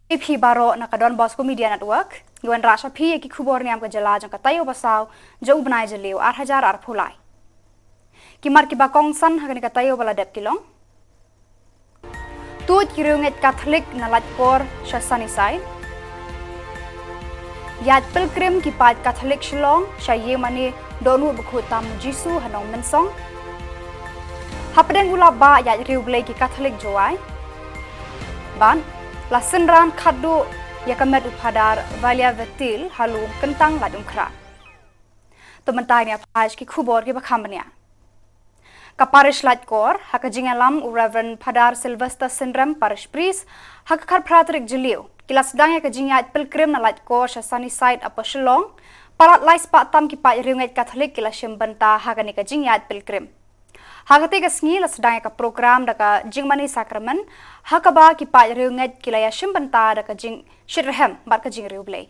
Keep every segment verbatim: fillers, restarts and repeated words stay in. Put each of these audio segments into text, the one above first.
Ïa phi baroh na ka Don Bosco Media Network, ngi wanrah sha phi ïa ki khubor niam ka jylla jong ka taïew ba saw jong u bnai Jylliew ar hajar arphew lai. Ki mat kiba kongsan ha kane ka taïew ba la dep ki long: Tuid ki riewngeit Katholik na Laitkor sha Sunnyside. Ïaid pilgrim ki paid Katholik Shillong sha ïingmane Dohnud Bakhuid Tam U Jisu ha Nongmynsong. Hapdeng u lap bah ïaid riewblei ki Katholik Jowai. Bad la synran khatduh ïa ka met u Phadar Valia Vetil ha Lum Kyntang Laitumkhrah. To mynta ngin ïa phai sha ki khubor kiba kham bniah. Ka parish Laitkor, ha ka jingïalam u Reverend Phadar Sylvester Synrem, parish priest, ha ka khatphra tarik Jylliew, ki la sdang ïa ka jingïaid pilgrim na Laitkor sha Sunnyside, Upper Shillong. Palat lai spah tam ki paid riewngeit Katholik ki la shim bynta ha kane ka jingïaid pilgrim. Ha katei ka sngi la sdang ïa ka program da ka jingmane sakramen, ha kaba ki paid riewngeit ki la ïa shim bynta da ka jingshitrhem bad ka jingriewblei.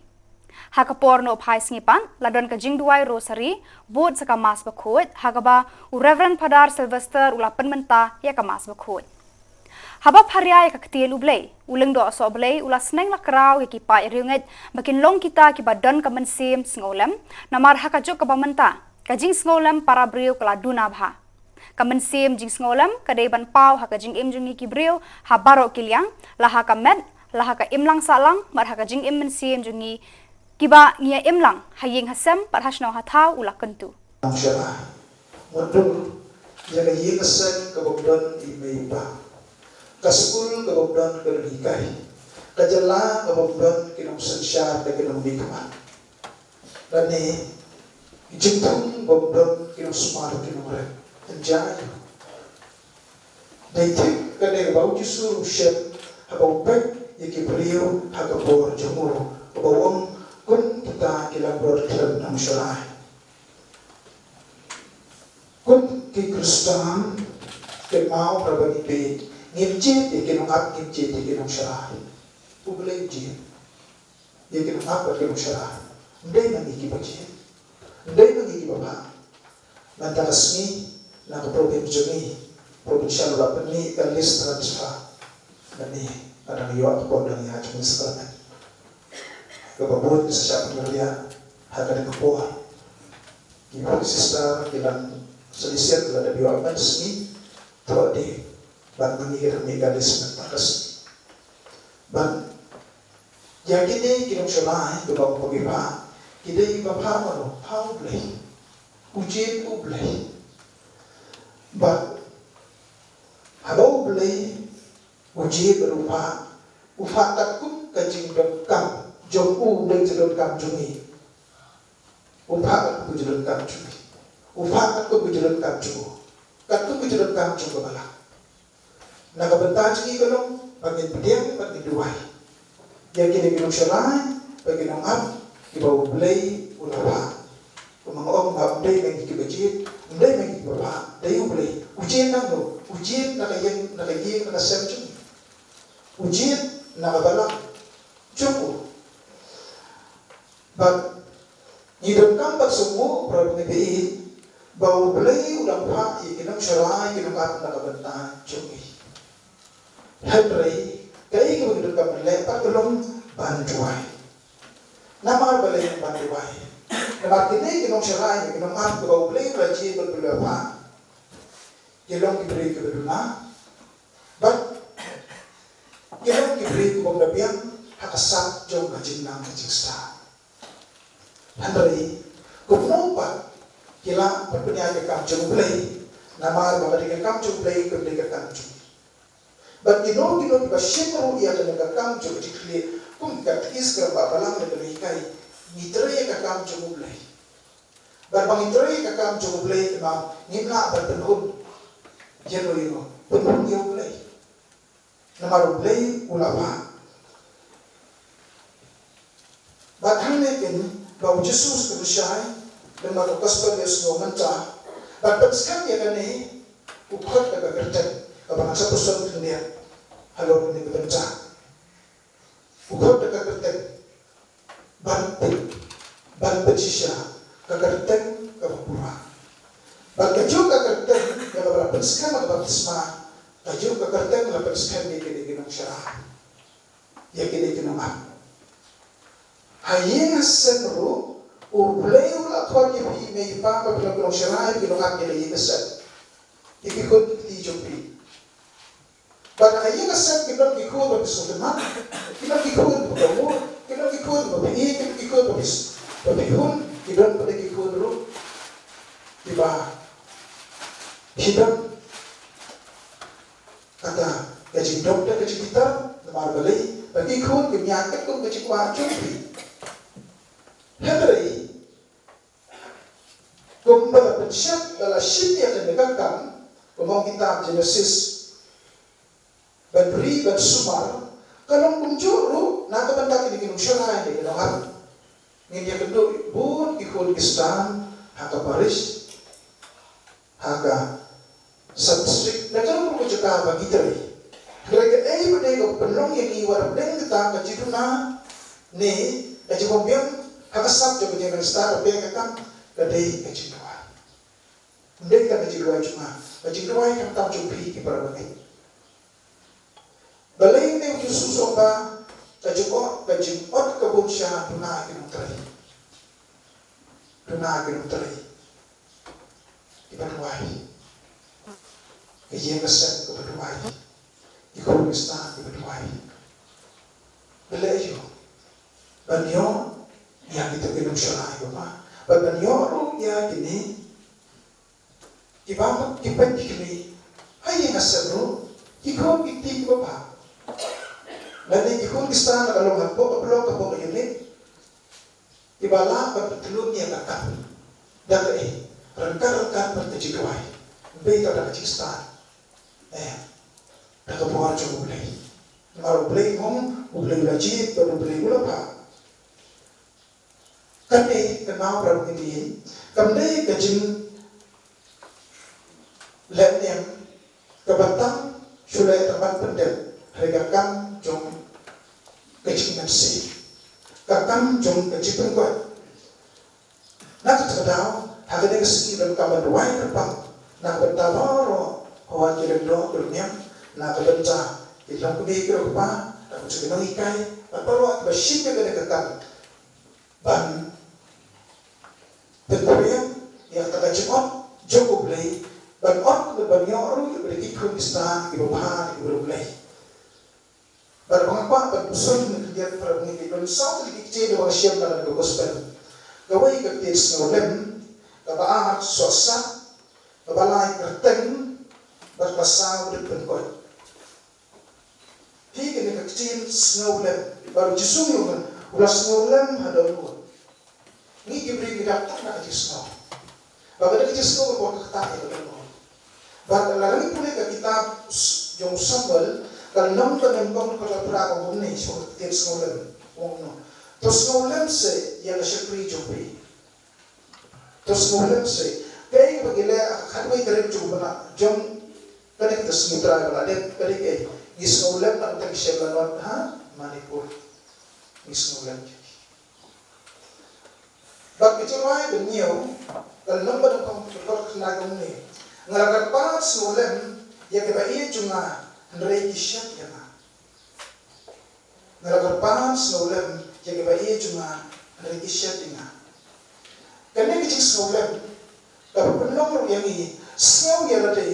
Ha ka por nohphai sngi pat, la don ka jingduwai rosary, bud sa ka Mass Bakhuid, ha kaba u Reverend Phadar Sylvester u la pynmynta ïa ka Mass Bakhuid. Haba pharia ïa ka ktien U Blei, u Lyngdoh Sohblei u la sneng la kraw ïa ki paid riewngeit ba kin long kita kiba don ka mynsiem sngewlem, namar ha ka juk kaba mynta, ka jingsngewlem para briew ka la duna bha. Ka mynsiem jingsngewlem ka dei ban paw ha ka jingim jong ngi ki briew ha baroh ki liang, la ha ka met, la ha ka imlang sahlang, bad ha ka jingim mynsiem jong ngi kiba ngi ïa imlang ha ïing ha sem bad ha shnong ha thaw, u la kyntu. Nongshyrkhei. Mutdur ïa ka ïing ka sem kaba ym don i mei i pa. Ka skul kaba ym don ka nonghikai. Ka jylla kaba ym don ki nongsynshar, ki nongmihkhmat. Lane ki jingthung ba ym don ki nongsumar ki nongrep. Ynda ïa dei thik kane kaba u Jisu u shem haba u peit ïa ki briew ha ka por jong u, kaba u ong, kum kita ki langbrot khlem nongshyrkhei. Kum ki Khristan, kynmaw haba ngi peit, ngim jied ïa ki nongap, ngim jied ïa ki nongshyrkhei. U Blei u jied ïa ki nongap bad ki nongshyrkhei. Ym dei ma ngi kiba jied. Ym dei ma ngi kiba bha. Mynta ka sngi, na ka province jong ngi, provincial u la pynmih ka list transfer. Mynne nga dang ïoh ka por dang ïa jong ngi sakrament. Kaba bun ki sa shah pynriah ha kane ka por. Ki sister ki la solicit, la dep ïoh mynta ka sngi. Thoh dei bad ma ngi ka dang mih ka list mynta ka sngi. Bad ïa kine ki nongshyrkhei kiba ong ba ki bha, ki dei ba bha mano? Bha U Blei. U jied U Blei. Bad haba U Blei u jied bad u bha, u bha katkum ka jingdonkam jong u, ym dei ka jingdonkam jong ngi. U bha katkum ka jingdonkam jong ngi. U bha katkum ka jingdonkam jong u. Katkum ka jingdonkam jong ka balang. Na ka bynta jong ngi ka long ba ngin pdiang bad ngin duwai ïa kine ki nongshyrkhei bad ki nongap kiba U Blei u la bha. Kumba nga ong, ym dei ma ngi kiba jied, ym dei ma ngi kiba bha, dei U Blei. U jied nangno? U jied na ka ïing, na ka ïing, na ka sem jong ngi. U jied na ka balang jong u. Bad ngi donkam ban sngewthuh, para bangeit, ba U Blei u dang phah ïa ki nongshyrkhei, ki nongap na ka bynta jong ngi. Hynrei kaei kaba ngi donkam ban leh pat ka long ban duwai. Namar balei ban duwai? Namar kine ki nongshyrkhei, ki nongap kiba U Blei u la jied bad U Blei u la phah, ki long ki briew kiba duna, bad ki long ki briew kibym da biang ha ka sap jong ka jingnang ka jingstad. Hynrei kumno pat ki lah ban pynïaid ka kam jong U Blei? Namar ba ka dei ka kam jong U Blei, kam dei ka kam jong ngi. Bad kino kino kiba shim ruh ïa kane ka kam jong ka jingkhlieh kum ka katekis, ka rangbah balang, ne ka nonghikai, ngi trei ïa ka kam jong U Blei. Bad ba ngi trei ïa ka kam jong U Blei, te ma ngim lah ban pynhun ïano ïano, pynhun ïa U Blei. Namar U Blei u la phah. Bad hangne kein ba U Jisu u pynshai, lem bad ka gospel ïa u sngew mynta, bad pynskhem ïa kane, u khot da ka kyrteng kaba ngan sa pyrshang khyndiat halor kane ka bynta. U khot da ka kyrteng ban pyn, ban pynshisha ka kyrteng kaba pura. Bad kajuh ka kyrteng ïa kaba la pynskhem ha ka baptisma, kajuh ka kyrteng la pynskhem ïa kine ki nongshyrkhei. ïa kine ki nongap. Ha ïing ha sem ruh, U Blei u la khot ïa phi, mei pa, ba phi long ki nongsharai, ki nongap ïa la ïing ha sem. Ïa ki khun ki kti jong phi. Bad ha ïing ha sem ki don ki khun ba phi sngewtynnat, ki don ki khun ba phi mut, ki don ki khun ba phi ïeit, ki don ki khun ba phi, ba phi hun, ki don pat ki khun ruh kiba phi don kata ka jingdom da ka jingbitar, namar balei ba ki khun kim ïaid katkum ka jingkwah jong phi. Hynrei kumba la pynshai, ba la shim ïa kane ka kam, kumba ong kitab Genesis, ban ri ban sumar, ka long kumjuh ruh na ka bynta kine ki nongsharai, kine ki nongap. Ngin ïakynduh bun ki khun ki Khristan ha ka parish, ha ka sub-district, da ka long ka jaka ba ngi trei. Hynrei kaei ba dei ka pynlong ïa ngi, wat hapdeng kata ka jingduna ne ka jingbym biang ha ka sap jong ka jingïaid lynti, ka pyrthei, ka kam, ka dei ka jingduwai. Ym dei tang ka jingduwai jong nga, ka jingduwai khamtam jong phi ki para bangeit. Balei u Jisu u ong ba ka jingong, ka jingot ka bun sha duna ki nongtrei. Duna ki nongtrei kiba duwai. Ka ïing ka sem kaba duwai. Ki khun ki Khristan kiba duwai. Balei aïu? Ban ïoh ïa kito ki nongsharai, Baba. Bad ban ïoh ruh ïa kine kiba, ki peit ki kmie ha ïing ha sem ruh, ki khun ki kti kiba bha. Lane ki khun ki Khristan la ka long hapoh ka block, hapoh ka unit, kiba lah ban pyntylun ïa ka kam da kaei? Ryngkat ryngkat bad ka jingduwai. Ym dei tang da ka jingstad, eh, da ka bor jong U Blei. Namar U Blei um, U Blei u la jied bad U Blei u la bha. Kane ka nongrim ngi, kam dei ka jingleh niam kaba tam shu leh tang ban pyndep, hynrei ka kam jong ka jingmynsiem, ka kam jong ka jingpynkoit. Na kata ka daw, ha kane ka sngi donkam ban duwai kyrpang na ka bynta baroh, haoid ki lyngdoh ki longniam, na ka bynta ki longkmie ki longkpa, na ka bynta ki nonghikai, bad baroh kiba shim ïa kane ka kam ban pynphriang ïa kata ka jingot jong U Blei, ban ot, ban ïoh ruh ïa ki khun ki Khristan kiba bha, kiba bha U Blei. Bad ba nga kwah ban puson ha kane ka khyndiat, para bangeit, don saw tylli ki ktien ba nga shem na ka gospel. Kawei ka ktien sngewlem, kaba ar sohsat, kaba lai kyrteng, bad kaba saw dei pynkoit. Hi kane ka ktien sngewlem, bad U Jisu u ong, u la sngewlem haduh ngut. Ngi ki briew ngi dap tang da ka jingsngew. Bad ka dei ka jingsngew kaba ktah ïa ka dohnud. Bad lada ngi pule ka kitab s-, jong u Samuel, ka lynnong kaba nyngkong, ka dkhot phra, ka ong kumne shaphang ka ktien sngewlem. Ong kumno? To sngewlem seh ïa ka shakri jong phi. To sngewlem seh. Kaei kaba ngi leh ha ka khatwei tarik jong u bnai, jong kane ka sngi Trai ba la dep, ka dei kaei? Ngi sngewlem na ka bynta ki shemlanot ha Manipur. Ngi sngewlem. Bad ka jingrwai ba hynñiew, ka lynnong ba nyngkong, ka dkhot khyndai, ka ong kumne: Nga la kyrpad sngewlem ïa kiba ïeit jong nga, hynrei ki shet ïa nga. Nga la kyrpad sngewlem ïa kiba ïeit jong nga, hynrei ki shet ïa nga. Kane ka jingsngewlem kaba pynlong ruh ïa ngi sngew ïa lade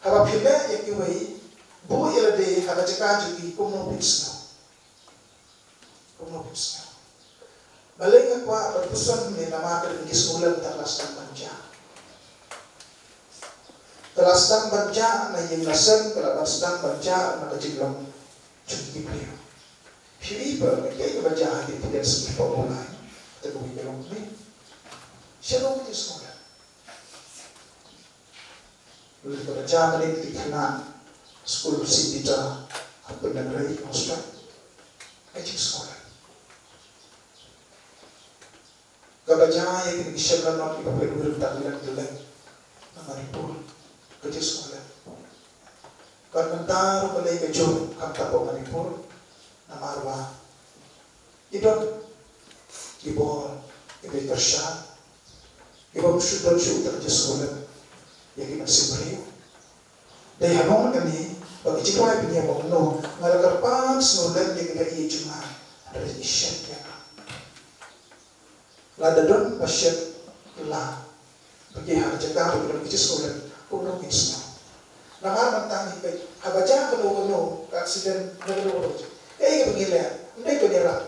haba phi leh ïa kiwei, buh ïa lade ha ka jaka jong ki, kumno phin sngew. Kumno phin sngew. Balei nga kwah ban puson hangne? Namar ka dei ka jingsngewlem kaba la sdang ban jia. Ka la sdang ban jia na ïing na sem, ka la ban sdang ban jia na ka jinglong jong ki briew. Phi i ba kaei kaba jia ha kine ki sngi ba u lai, te kawei ka long kumne. Sha ka jingsngewlem. Lada ka jia kane, ki khynnah skul Saint Peter ha Pyndengrei, Mawstrat, ka jingsngewlem. Kaba jia ïa kine ki shemlanot kiba pynwir bad ki leng ki leng na Manipur, ka jingsngewlem. Bad mynta ruh balei ka jur khamtam ha Manipur, namar ba ki don ki bor kiba kyrshan, kiba ym shu don shuh ka jingsngewlem ïa ki mynsiem briew. Dei halor kane ba ka jingrwai ba hynñiew ka ong kumno: Nga la kyrpad sngewlem ïa ka ïa jong nga, hynrei ngi shet ïa nga. Lada don ba shet la, ba ki ha ka jaka ba ki don ki jingsngewlem, kumno ngin sngew? Namar mynta ngi peit, haba jia kano kano ka accident, kano kano kano, kaei kaba ngi leh? Ym dei ban ïarap.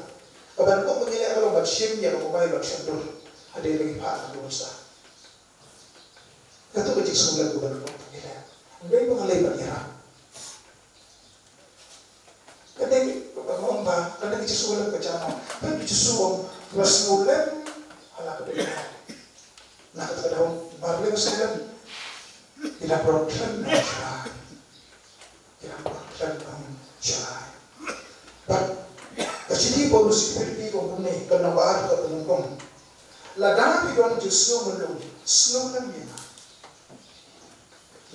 Kaba nyngkong ba ngi leh ka long ban shim ïa ka mobile ban shon dur. Hadien ba ngi phah ka dur sa. Kato ka jingsngewlem kaba nyngkong ba ngi leh. Ym dei ba ngi leh ban ïarap. Kane ka ong ba, kane ka jingsngewlem ka jia noh. Peit ba Jisu u ong, ba sngewlem ha la ka dohnud. Na kata ka daw, namar lei ba sngewlem, ki dang rung khlem nongshai. Ki dang rung khlem nongshai. Bad ka shithi Paulus sha ki Philippi ka ong kumne, ka lynnong ba ar, ka dkhot ba nyngkong. Lada phi don jingsngew myllung, sngewlem ïa nga.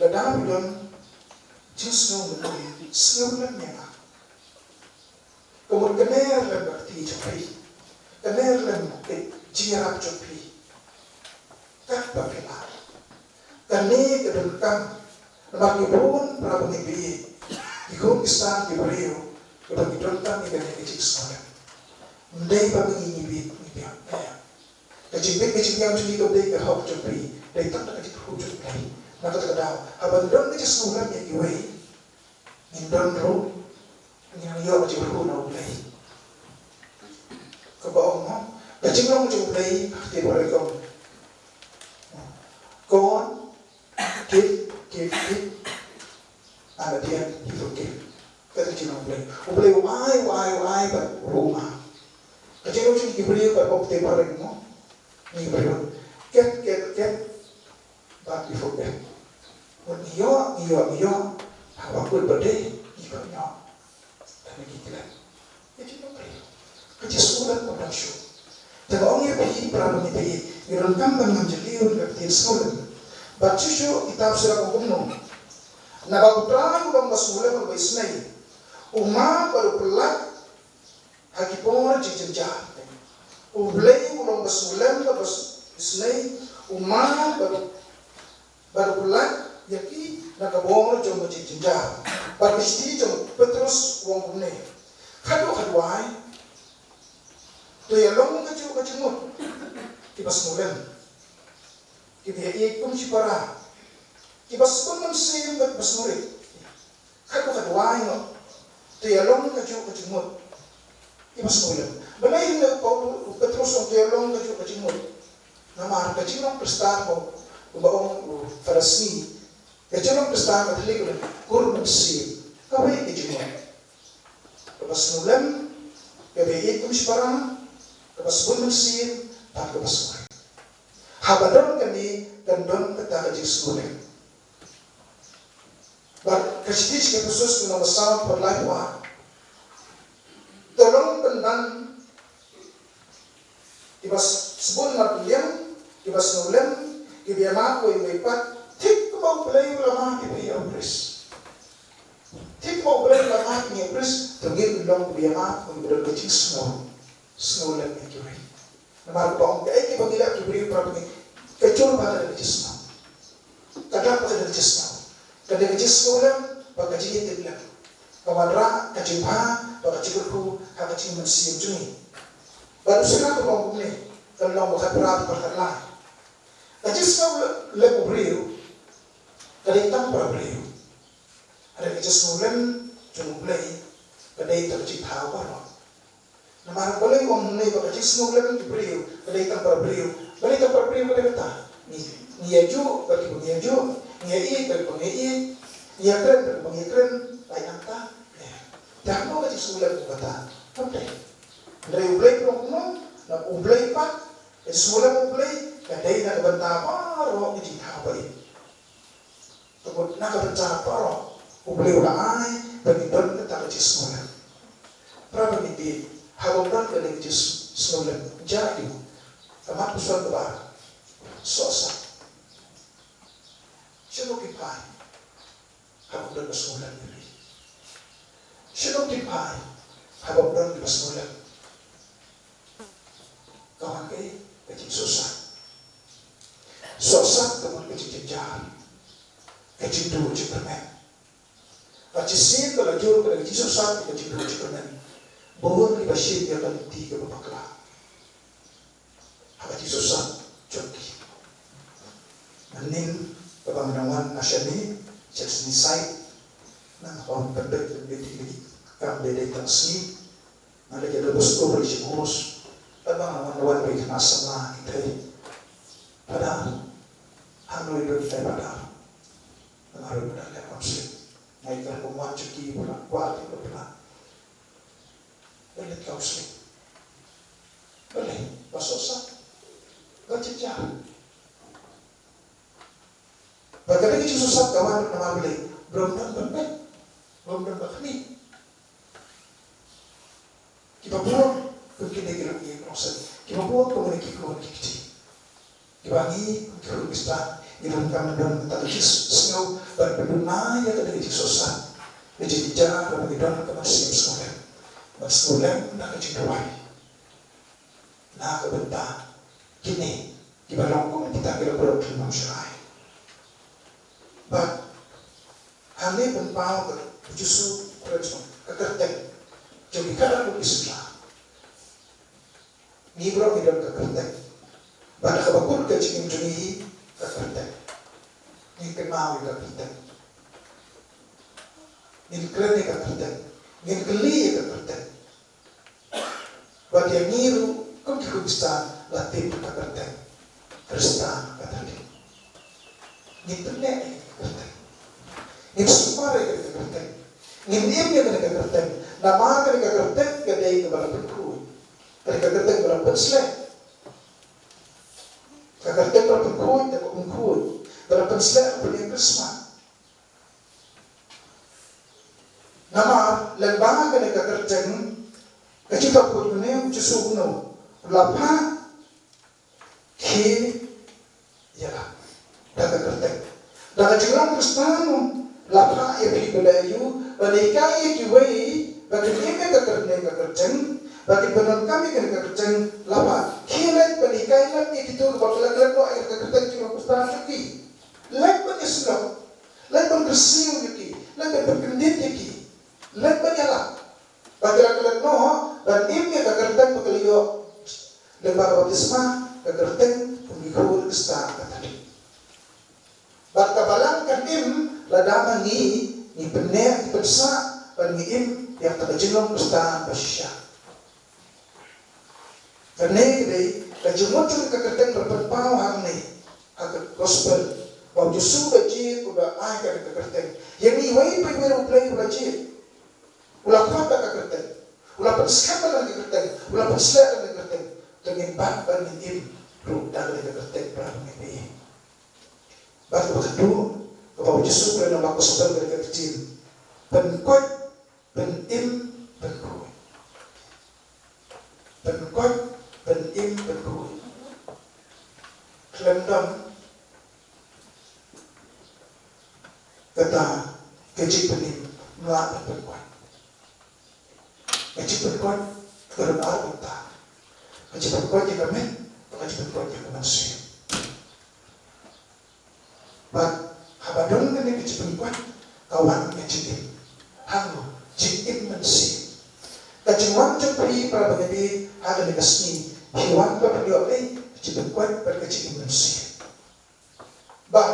Lada phi don jingsngew myllung, sngewlem ïa nga. Ka mut kane lem ka kti jong phi. Kane lem ka jingïarap jong phi. Katba phi lah. Kane ka donkam. Namar ngi bun para ba ngi phi. Ki khun ki ksan ki briew. Kiba ngi donkam ïa kane ka jingsngew lem. Ym dei ba ngi ngi phi ngi phi. Ka jingbit ka jingïam jong ngi kam dei ka hok jong phi. Dei tang da ka jingkyrkhu jong U Blei. Na kata ka daw. Haba ngi don ka jingsngew lem ïa kiwei. Ngin don ruh, ngin ïoh ka jingkyrkhu na U Blei. Kaba ong mo, ka jinglong jong U Blei, ka ktien Baibl ka ong, God give, give, give, and at the end he forgive. Ka jinglong U Blei. U Blei u ai, u ai, u ai, bad u map. Ka jinglong jong ki briew bad ka ktien Baibl mo. Ngi briew. Ket, ket, ket. But we forget. Ngi ïoh, ngi ïoh, ngi ïoh. Haba kut ba dei, ngi ïoh, ngi ïoh. Te ngi klet. Ka jingsngewlem ka bang shuh. Te nga ong ïa phi para bangeit, ngi donkam ban ngam jylliew ïa ka ktien sngewlem. Bad shuh shuh kitab Sirah ka ong kumno. Naba U Trai u long ba sngewlem bad ba isynei. U map bad u pyllait ha ki por jingjynjar. U Blei u long ba sngewlem bad ba isynei, u map bad, bad u pyllait ïa ki na ka bor jong ka jingjynjar. Bad ka shithi jong u Petros u ong kumne. Khadduh khadduh ai. To ïalong kajuh ka jingmut. Kiba sngewlem. Kiba ïaieit kum shipara. Kiba sbun mynsiem bad ba sngewrit. Khadduh khadduh ai noh. To ïalong kajuh ka jingmut. Kiba sngewlem. Balei u Petros u ong to ïalong kajuh ka jingmut? Namar ka jinglong Khristan ba, ba ong u Pharisi. Ka jinglong Khristan Katholik ka long kur mynsiem. Kawei ka jingmut. Kaba sngewlem, kaba ïeit kum shipara, kaba sbun mynsiem, bad kaba sngewrit. Haba don kane, kan don kata ka jingsngewlem. Bad ka shithi sha ki Ephesus ka lynnong ba saw, dkhot laiphew ar. To long pynban kiba sbun marwei, kiba sngewlem, kiba ïamap uwei uwei pat, thik kumba U Blei u la map ïa phi ïa u Khrist. Thik kumba U Blei u la map ïa u Khrist, to ngin long kiba ïamap, kiba don ka jingsngew, sngewlem ïa kiwei. Namar ba ong kaei kaba ngi leh ki briew para bangeit, ka jur ba ka dei ka jingsngew. Ka dap ba ka dei ka jingsngew. Ka dei ka jingsngewlem bad ka jingïatiplem. Ka wanrah ka jingbha bad ka jingkyrkhu ha ka jingmynsiem jong ngi. Bad u Sirah ka ong kumne, ka lynnong ba khatphra, dkhot khatlai. Ka jingsngewlem u briew ka dei tang para briew. Hynrei ka jingsngewlem jong U Blei ka dei tang ka jingthaw baroh. Namar balei u ong hangne ba ka jingsngewlem ki briew ka dei tang para briew? Balei tang para briew ka dei kata? Ngi, ngi ïajuh bad kiba ngi ïajuh, ngi ïaieit bad kiba ngi ïaieit, ngi ïakren bad kiba ngi ïakren, lai nangta. Te hangno ka jingsngewlem ka kata? Kam dei. Hynrei U Blei u ong kumno? Na U Blei pat, ka jingsngewlem U Blei ka dei na ka bynta baroh ki jingthaw ba ïeit. Te bad na ka bynta baroh U Blei u la ai ba ngin don kata ka jingsngewlem. Para bangeit, haba ym don kane ka jingsngewlem, jia aïu? Ka mat ka shuwa kaba ar. Sohsat. Shano phin phai haba ym don ka sngewlem ïa phi? Shano phin phai haba ym don kaba sngewlem? Ka wan kaei? Ka jingsohsat. Sohsat ka mut ka jingjynjar, ka jingduh jingkyrmen. Ka shisien ba la jur ka dei ka jingsohsat, ka jingduh jingkmen. Bun kiba shim ïa ka lynti kaba bakla ha ka jingsohsat jong ki. Mynnin kaba nga dang wan na shane, sha Snieside, nga ong pynbeit pynbeit ïa ki, kam dei dei tang sngi. Nga la ïa da bus ko bri shi bus. Kaba nga wan wan bri khynnah samla ki thei. Padahal hangne don thei padahal. Nga ruh nga da leh kam slip. Nga ïa ka kum wan sha ki pura kwah ki pura. Balei kam slip? Balei ba sohsat? Ba jynjar. Ba ka dei ka jingsohsat ka wan namar balei? Ba ym don ban peit, ba ym don ban khmih. Kiba burom kum kine ki long ki nongseng. Kiba burom kum kine ki khun ki kti. Kiba ngi kum ki khun Khristan ngi donkam ban don kata ka jingsngew ban pynduna ïa kata ka jingsohsat. Ka jingjynjar ba ngi don ka mynsiem sngewlem. Ban sngewlem na ka jingduwai. Na ka bynta kine kiba long kum kita kiba burom ki nongshakri. Bad hangne pynpaw ka U Jisu u kren sha ka kyrteng jong ki khadar ki synran. Ngi baroh ngi don ka kyrteng. Bad kaba kut ka jingim jong ngi hi ka kyrteng. Ngin kynmaw ïa ka kyrteng. Ngin kren ïa ka kyrteng. Ngin kylli ïa ka kyrteng. Bad ïa ngi ruh kum ki Khristan la tip ka kyrteng Khristan ka dei. Ngin pynneh ïa ka kyrteng. Ngin sumar ïa ka kyrteng. Ngin im ïa ka kyrteng. Namar ka kyrteng ka dei kaba la pynkhuid. Ka kyrteng ba la pynsleh. Ka kyrteng ba la pynkhuid, ka pynkhuid. Ba la pynsleh, pynïeng Khrismas. Namar lyngba kane ka kyrteng ka jingkyrkhu jong une u Jisu uno u la phah khie ïa la da ka kyrteng. Da ka jinglong Khristan u la phah ïa phi ba la ïoh ban hikai ïa kiwei ba kin im ïa ka kyrteng, ka kyrteng ba kin pyndonkam ïa kane ka kyrteng. La phah khie leit ban hikai lem ïa kito kiba la klet noh ïa ka kyrteng jinglong Khristan jong ki. Leit ban ïasyllok, leit ban kyrsiew ïa ki, leit ban pynkyndit ïa ki, leit ban ïalap. Ba ki la klet noh ban im ïa ka kyrteng ba ki la ïoh lyngba ka baptisma, ka kyrteng kum ki khun Khristan kata dei. Bad ka balang kan im lada ma ngi, ngi pynneh, ngi pynsah ban ngi im ïa kata ka jinglong Khristan ba shisha. Kane ka dei ka jingmut jong ka kyrteng ba la pynpaw hangne ha ka gospel, ba u Jisu u da jied, u da ai ka kyrteng. Ïa ngi iwei pa iwei u Blei u la jied. U la khot da ka kyrteng. U la pynskhem da ka kyrteng. U la pynsleh da ka kyrteng. To ngin bat ban ngin im ruh da ka kyrteng ba la pynpaw. Bad kaba khatduh, kaba u Jisu u kren ha ka gospel ka dei ka ktien pynkoit, pynim, pynkhuid. Pynkoit, pynim, pynkhuid. Khlem don kata ka jingpynim, ym lah ban pynkoit. Ka jingpynkoit ka don ar bynta. Ka jingpynkoit ïa ka met, bad ka jingpynkoit ïa ka mynsiem. Bad haba don kane ka jingpynkoit, ka wan ka jingim. Hangne, jingim mynsiem. Ka jingwan jong phi para bangeit ïa ngi ha kane ka sngi, phi wan ban pynïoh ïa ka jingpynkoit bad ka jingim mynsiem. Bad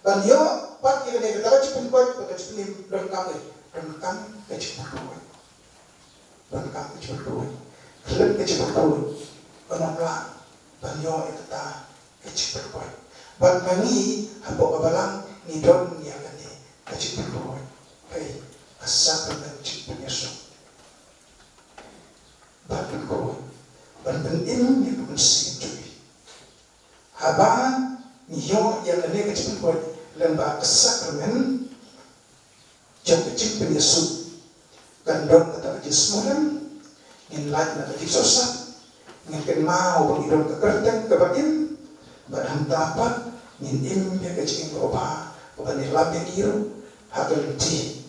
ban ïoh pat ïa kane kata ka jingpynkoit bad ka jingpynim, donkam ïa, donkam ka jingpynkoit. Donkam ka jingpynkoit. Khlem ka jingpynkoit, ym lah ban ïoh ïa kata ka jingpynkoit. Bad ma ngi hapoh ka balang ngi don ïa kane ka jingpynkoit. Hei, ka sakramen jingpynïasoh. Ban pynkoit, ban pynim ïa ka mynsiem jong ngi. Haba ngi ïoh ïa kane ka jingpynkoit lyngba ka sakramen jong ka jingpynïasoh, kan don kata ka jingsngewlem, ngin lait na ka jingsohsat, ngin kynmaw ba ngi don ka kyrteng kaba im, bad hangta pat ngin im ïa ka jingim kaba bha, kaba ngi lam ïa ngi ruh ha ka lynti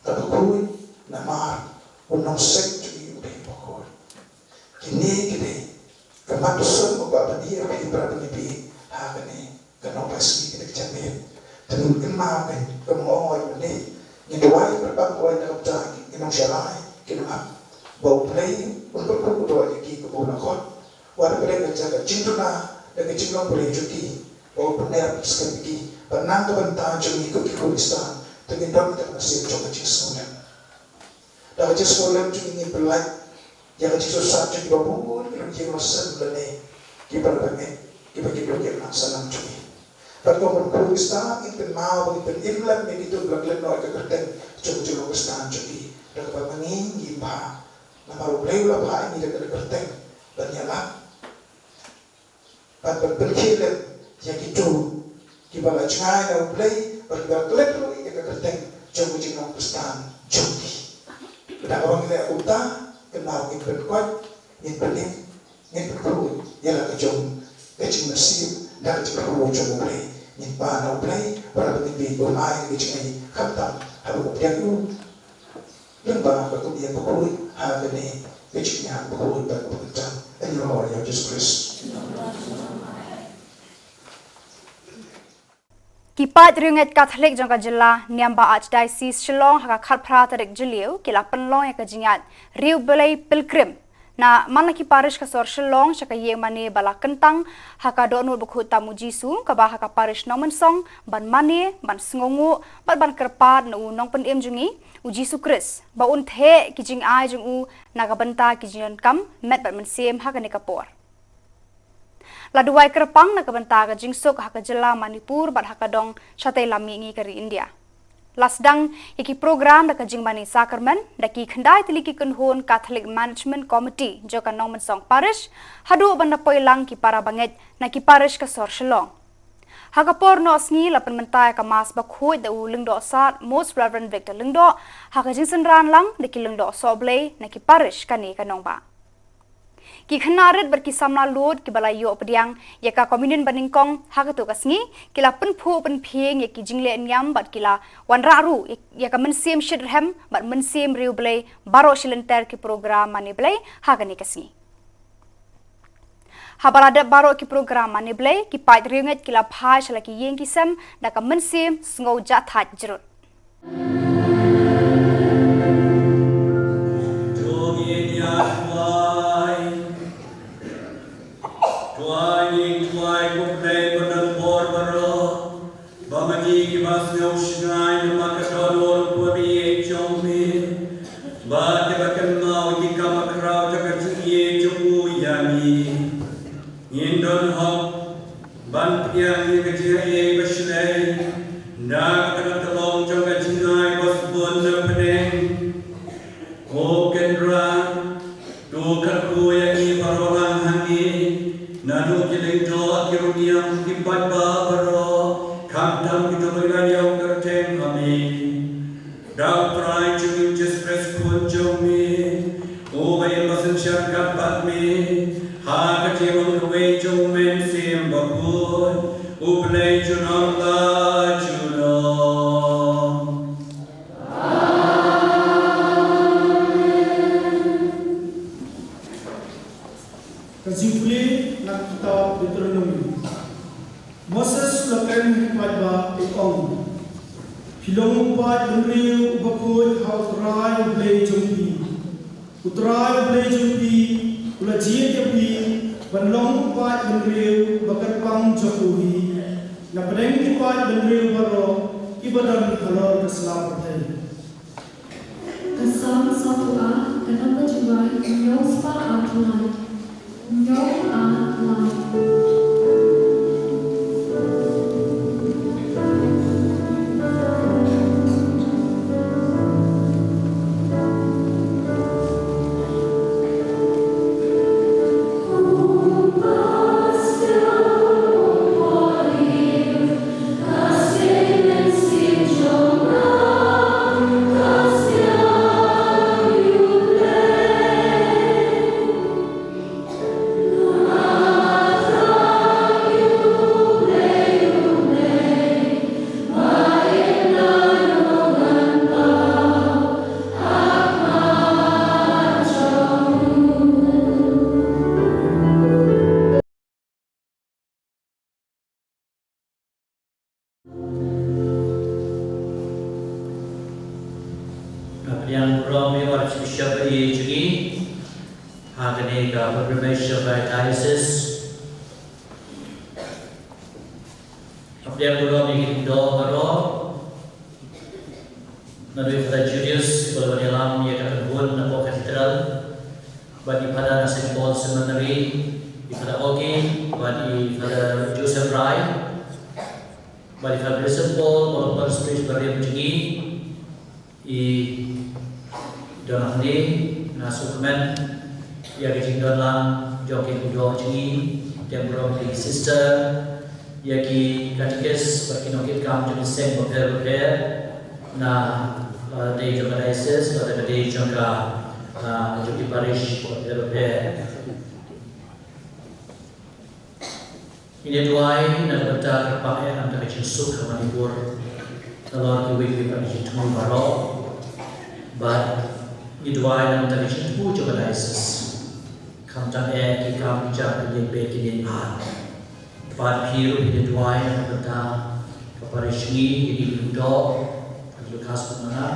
kaba khuid, namar u nongseng jong ngi u dei uba khuid. Kine ki dei ka mat u sngewbha ban ïa phi para bangeit ha kane ka Nohpai Sngi, kane ka janmiet. Te ngin kynmaw kein, kumba nga ong mynne, ngin duwai para nongshakri, ki nongap, ba U Blei un pynkup u doh ïa ki kumba u la khot. Wat la pyrshah ka jaka jingduna da ka jinglong Blei jong ki, ba un pynner skhem ïa ki, ba na ka bynta jong ngi kum ki Khristan, to ngin don ka mynsiem jong ka jingsngewlem. Da ka jingsngewlem jong ngi ngin pynlait ïa ka jingsuhsat jong kiba bun ki longïing losem lane kiba la bangeit, kiba ki briew ki nang sanang jong ngi. Bad kum ki Khristan ngin pynmaw ba ngin pynim lem ïa kito kiba la klet noh ïa ka kyrteng jong ka jinglong Khristan jong ngi. Da kaba ma ngi ngim bha, namar U Blei u la phah ïa ngi da ka kyrteng ban ïalap bad ban pynkhih lem ïa kito kiba la jngai na U Blei bad kiba la klet ruh ïa ka kyrteng jong ka jinglong Khristan jong ki. Da kaba ngi leh kumta, kynmaw ngin pynkoit, ngin pynim, ngin pynkhuid ïa la ka jong ka jingmynsiem da ka jingkyrkhu jong U Blei. Ngin pan na U Blei bad ngin bit bymai ïa ka jingaiei khamtam haduh ba pdiang u. Lyngba ka khun ïing bakhuid ha kane ka jingïaid bakhuid bad bakhuid tam. Ïa u Lord ïa u Jisu Khrist. Ki paid riewngeit Katholik jong ka jylla, niam ba Archdiocese Shillong, ha ka khatphra tarik Jylliew, ki la pynlong ïa ka jingïaid riewblei pilgrim na man la ki parish ka sor Shillong sha ka ïing mane ba la kyntang ha ka dohnud bakhuid tam u Jisu, kaba ha ka parish Nongmynsong, ban mane, ban sngewnguh bad ban kyrpad na u Nongpynim jong ngi, u Jisu Khrist, ba un theh ki jingai jong u na ka bynta ki jingdonkam met bad mynsiem ha kane ka por. La duwai kyrpang na ka bynta ka jingsuk ha ka jylla Manipur bad ha ka dong shatei lam mihngi ka ri India. La sdang ïa ki program da ka jingmane sakramen da ki khyndai tylli ki kynhun Catholic Management Committee jong ka Nongmynsong Parish haduh ban da poi lang ki para bangeit na ki parish ka sor Shillong. Ha ka por noh sngi la pynmynta ïa ka Mass bakhuid da u Lyngdoh Sad Most Reverend Victor Lyngdoh ha ka jingsynran lang da ki lyngdoh sohblei na ki parish kane ka nongbah. Ki khynnah rit bad ki samla lud kiba la ïoh pdiang ïa ka communion banyngkong ha kato ka sngi, ki la pynphuh pynphieng ïa ki jingleh niam bad ki la wanrah ruh ïa ka mynsiem shitrhem bad mynsiem riewblei baroh shi lynter ki program mane Blei ha kane ka sngi. Haba la dep baroh ki program mane Blei, ki paid riewngeit ki la phai sha la ki ïing ki sem da ka mynsiem sngew jahthait jrut. To ngin ïa duwai. Duwai, ngin duwai, ko Blei ba don bor baroh, ba ma ngi kiba sngew shngaiñ namar ka dohnud bymjukut jong me, bad kiba kynmaw ïa ki kam khraw jong ka jingïeit jong u ïa ngi, ngin don hok ban pdiang ïa ka jingaiei ba shlei da ka tnat tlong jong ka jingai ba sbun na pdeng. Ko Kynrad, to kyrkhu ïa ngi baroh lang hangne, naduh ki lyngdoh, ki rynïeng, ki paidbah baroh, khamtam kito kiba la ïoh kyrteng ha me. Da U Trai jong ngi U Jisu Khrist Khun jong me, uba im ba synshar kat bad me ha ka jinglong kawei jong U Mynsiem Bakhuid, U Blei junom la junom. Ka jingpule na ka kitab Deuteronomi. Moses u la kren ha ki paidbah, u ong, phi long u paid bynriew uba khuid ha U Trai U Blei jong phi. U Trai U Blei jong phi u la jied ïa phi ban long u paid bynriew ba kyrpang jong u hi na pdeng ki paid bynriew baroh kiba don halor ka sla pyrthei. Ka Salm sawphew ar, ka namba jingwan hynñiew spah ar lai. Hynñiew ar lai. Archbishop ka ïa jong ngi ha kane ka pilgrimage of our diocese. Hapdeng burom ïa ki doh baroh, naduh i Father Julius, i ba la wan ïalam ïa ka kynhun na Cathedral, bad i Father na Saint Paul Seminary, i Father Ogi, bad i Father Joseph Rai, bad i Father Vincent Paul, bad i Father Spirits, bad i jong ngi, i don hangne, nga sngewkmen ïa ka jingdon lang jong ki khynnah jong ngi, ki briew, ki sister, ïa ki katikis bad ki nongkitkam jong ki seng bapher bapher na, uh, dei jong ka diocese bad ka dei jong ka, uh, jong ki parish bapher bapher. Ngi duwai na ka bynta ka pang eh na ka jingsuk ha Manipur, nalor ki wei ki pang jingthmu baroh. Bad ngi duwai na ka bynta ka jingthmu jong ka diocese. Khamtam eh ki kam ki jam ki jingpeit ki jingpeit. Bad phi ruh ngi duwai na ka bynta ka parish ngi, ngi doh, ngi khas kumna.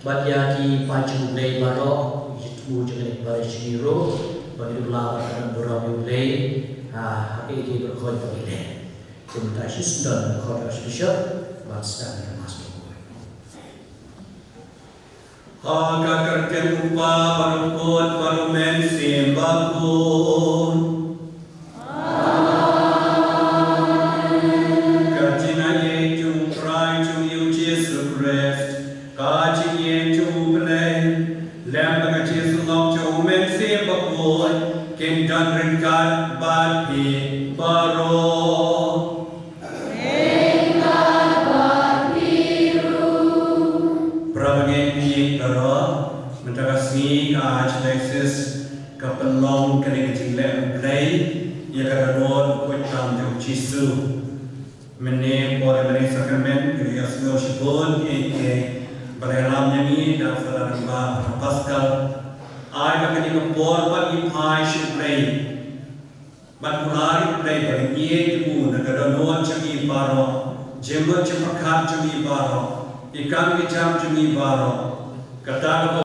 Bad ïa ki paid jong U Blei baroh, ki jingthmu jong ka parish ngi ruh, ba ngi duh lah ban don burom ïa U Blei ha, ha ki, ki baroh kawei ba ngi leh. Te mynta shisien don khot Archbishop ban sdang ïa ka Mass. Ha ka kyrteng U Kpa bad U Khun bad U Mynsiem Bakhuid. Ka jingaiei jong U Trai jong ngi U Jisu Khrist, ka jingïeit jong U Blei, lem bad ka jingïasyllok jong U Mynsiem Bakhuid, kin don ryngkat bad phi baroh. Para bangeit baroh, mynta ka sngi ka Archdiocese ka pynlong kane ka jingleh U Blei ïa ka dohnud khuid tam jong U Jisu. Mynne por mynne sakramen ka ïohsngew shibun ïa ki ba la ïalam ïa ngi da u Father Rangbah Pascal. Ai ba kane ka por pat ngi phai sha U Blei. Bad U Blei, U Blei ba ngi ïeit ïa u na ka dohnud jong ngi baroh, jingmut jingpyrkhat jong ngi baroh, ki kam ki jam jong ngi baroh. Kata ka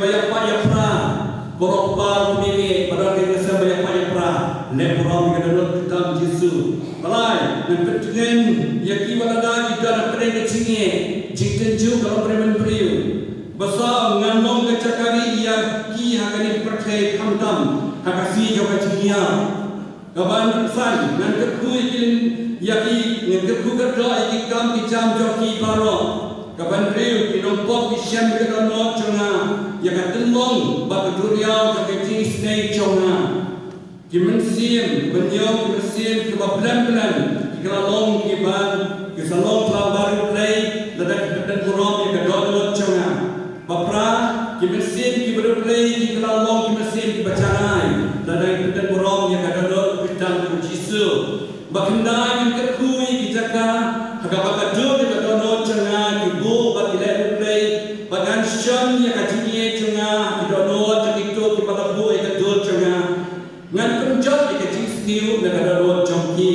Ba ïa pat ïa pra, ko rok par kumne ba don ka jingïaseng ba ïa pat ïa pra. Leh burom ïa ka dohnud kyrteng Jisu. Ba lai, ngan pyntngen ïa ki ba lada ki don hapdeng ka jingeh, jingtynjuh ka long briew. Ba saw, ngan long ka jaka rieh ïa ki ha kane ka pyrthei khamtam ha ka sngi jong ka jingïap. Kaba san, ngan kyrkhu ïa ki lin, ïa ki, ngan kyrkhu kyrdoh ïa ki kam ki jam jong ki baroh. Kaba hynriew, ki nongpop ki shem ïa ka dohnud jong nga ïa ka tynlong bad ka duriaw jong ka jingisynei jong nga. Ki mynsiem, ki mynion, ki mynsiem kiba blem blem, ki la long kiban, ki sa long khlaw baroh Blei lada ki pyndon burom ïa ka dohnud jong nga. Ba phra, ki mynsiem kiba riewblei ki la long ki mynsiem kiba janai lada ki pyndon burom ïa ka dohnud kyrteng jong u Jisu. Ba khyndai, ngan kyrkhu ïa ki jaka ha kaba ka dur ïa ka dohnud jong nga, ki buh bad ki leh riewblei, ba ngan shon ïa ka jingïeit jong nga ha ki dohnud jong kito kiba la buh ïa ka dur jong nga. Ngan pynjot ïa ka jingsniew na ka dohnud jong ki.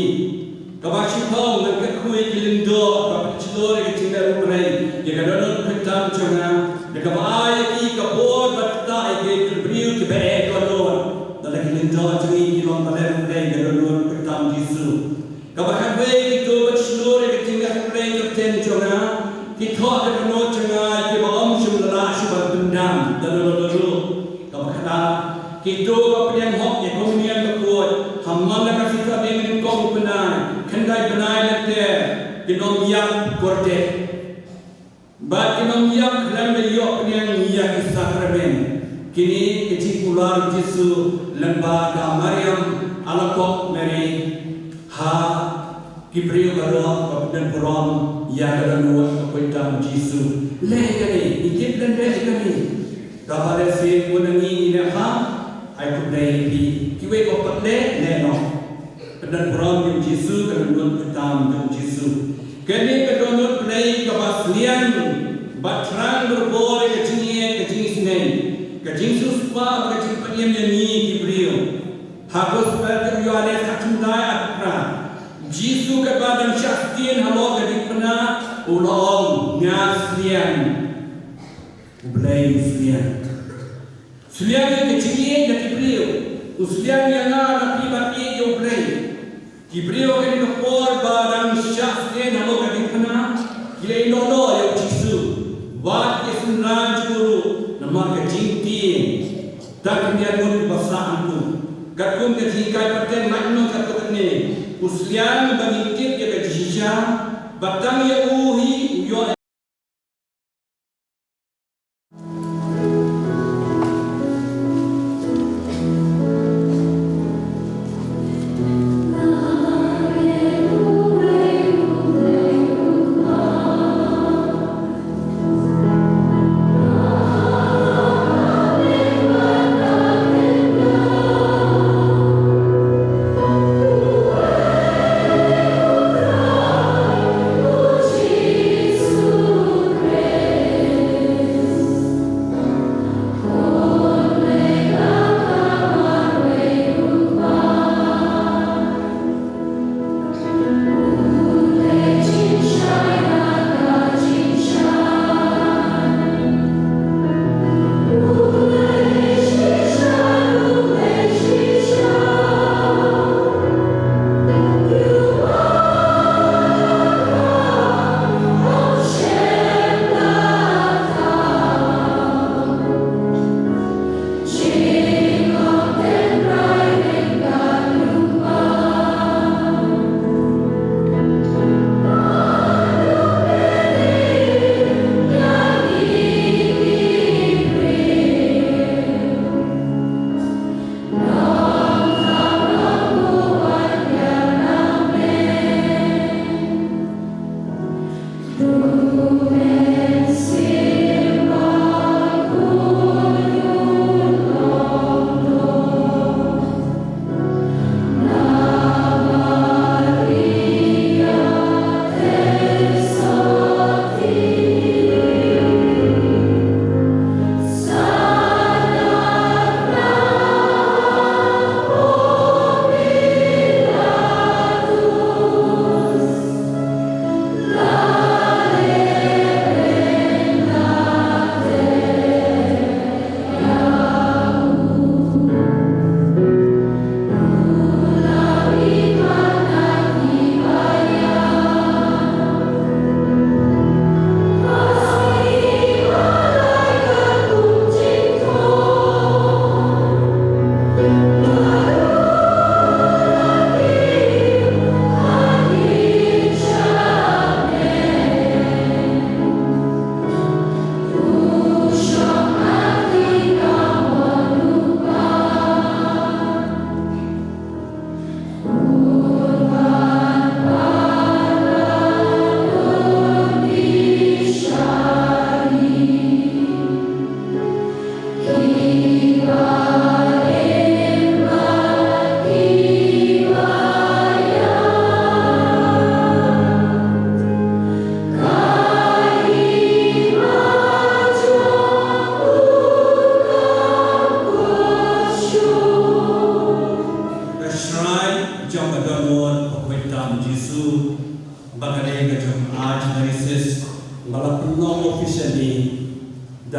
Kaba shiphew, ngan kyrkhu ïa ki lyngdoh ba pynshlur ïa ka jingleh riewblei ïa ka dohnud kyrteng jong nga, da kaba ai ïa ki ka bor ban ktah ïa ki briew kiba eh dohnud. Lada ki lyngdoh jong ngi ki long ba leh riewblei ïa ka dohnud kyrteng Jisu. Kaba khatwei, kito ba shlur ïa ka jingleh riewblei kyrteng jong nga, ki thoh ïa ka dohnud jong nga ïa kiba ym shym la lah shuh ban pyndam da lano lano ruh. Kaba khatar, kito ba pdiang hok ïa ka Umïang Bakhuid ha man la ka sngi Saturday nyngkong u bnai, khyndai bnai lynter, kin ym ïap kordit. Bad kin ym ïap khlem da ïoh pdiang ïa ki sakramen. Kine ki jingkular u Jisu lyngba ka Mariam Alakob Mary ha ki briew baroh ba pynburom ïa ka dohnud ka kyrteng Jisu. Leh kane, ngi tip lem leh kane. Kaba leh sien u na ngi ngi leh ha, ai khublei ïa phi. Kiwei ba pat leh, leh noh. Pynburom ïa u Jisu, ka dohnud kyrteng ïa u Jisu. Kane ka dohnud Blei kaba sliang, ba thrang berbor ïa ka jingïeit, ka jingisynei, ka jingsiewspah, ka jingpynim ïa ngi ki briew. Ha Gospel jong u Ïoannis khatkhyndai arphew phra, Jisu katba dang shah shtien halor ka diengphna, u la ong, nga sliang. U Blei u sliang. Sliang ïa ka jingïeit na ki briew. U sliang ïa nga na phi ban ïeit ïa u Blei. Ki briew ha kane ka por ba dang shah shtien halor ka diengphna, ki la ïehnoh noh ïa u Jisu. Wat ki synran jong u ruh namar ka jingtieng. Tang khyndiat ngut kiba sah nangtu. Katkum ka jinghikai pateng, mat noh katto katne. U sliang ba ngin tip ïa ka jingshisha, ba tang ïa u hi u ïoh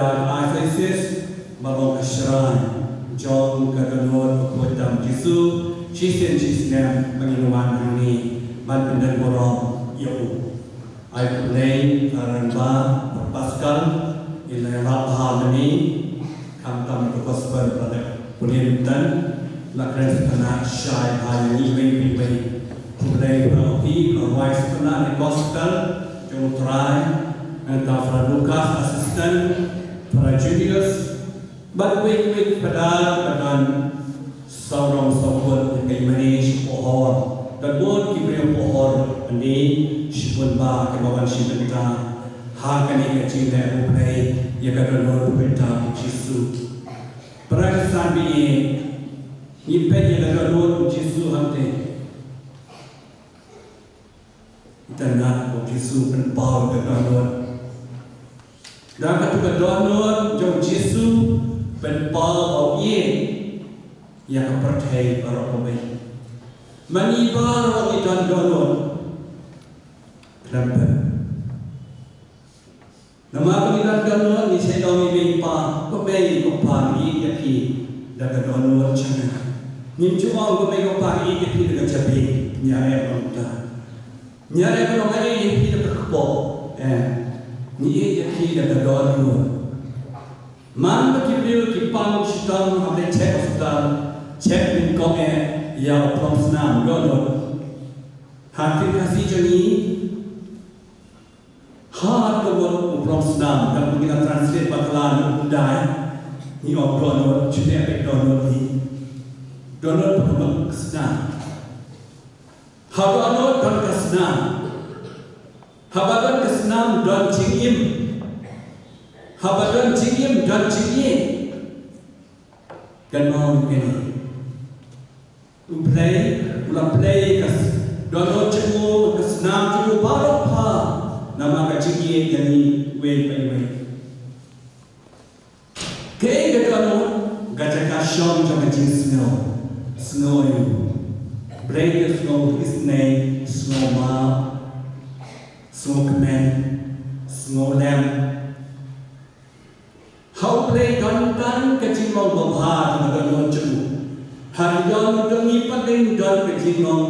Ka Isis, ba long ka shrine jong ka dohnud bakhuid tam Jisu, shisien shisnem ba ngin wan hangne ban pyndem burom ïa u. Ai khublei para rangbah, para Pascal, ïa la ïarap bha mynne, khamtam ïa ka gospel ba la pule mynta, la kren sngewtynnat shai bha ïa ngi iwei pa iwei. Khublei para ki, para rwai sngewtynnat ïa ka gospel jong u Trai, nangta para Lucas assistant, para Julius, bad kiwei kiwei ki padar ba don sawdong sawkun, ki mane sha pohor. Don bun ki briew pohor hangne, shibun bah kiba wan shim bynta ha kane ka jingleh U Blei ïa ka dohnud bakhuid tam Jisu. Para Khristan ba ïeit, ngi peit ïa ka dohnud Jisu hangtei. Itynnad ba u Jisu u pynpaw ïa ka dohnud. Da katu ka dohnud jong u Jisu, pynpaw ba u ïeit ïa ka pyrthei baroh kawei. Ma ngi baroh ngi don dohnud. Khlem pyn. Namar ba ngi don dohnud, ngi shait ong ïa i mei i pa, ko mei ko pa, ngi ïeit ïa phi da ka dohnud jong nga. Ngim ju ong ko mei ko pa, ngi ïeit ïa phi da ka jabieng, ngi ïa ong kumta. Ngi ïa ong ba ngi ïeit ïa phi da ka kpoh. Eh, ngi ïeit ïa phi da ka dohnud. Man ba ki briew ki pang shitom, hap leit check hospital, check nyngkong eh ïa u prong snam, dohnud. Ha ktien Khasi jong ngi, ha ka mut u prong snam, tang ba ngi la translate bakla na u Khundai, ngi ong dohnud, shu dei beit dohnud hi. Dohnud ba ka mut ka snam. Haba dohnud don ka snam. Haba don ka snam don jingim. Haba don jingim don jingïeit. Kynmaw ïa kane. U Blei u la pynleit ka s-, dohnud jong u, ka snam jong u baroh pha namar ka jingïeit ïa ngi iwei pa iwei. Kaei ka dohnud? Ka jaka shong jong ka jingsngew. Sngew ïa u Blei, ka sngew isynei, sngew map, sngew kmen, sngew lem. Ha U Blei don tang ka jinglong babha ha ka dohnud jong u. Ha ki dohnud jong ngi pat don ka jinglong,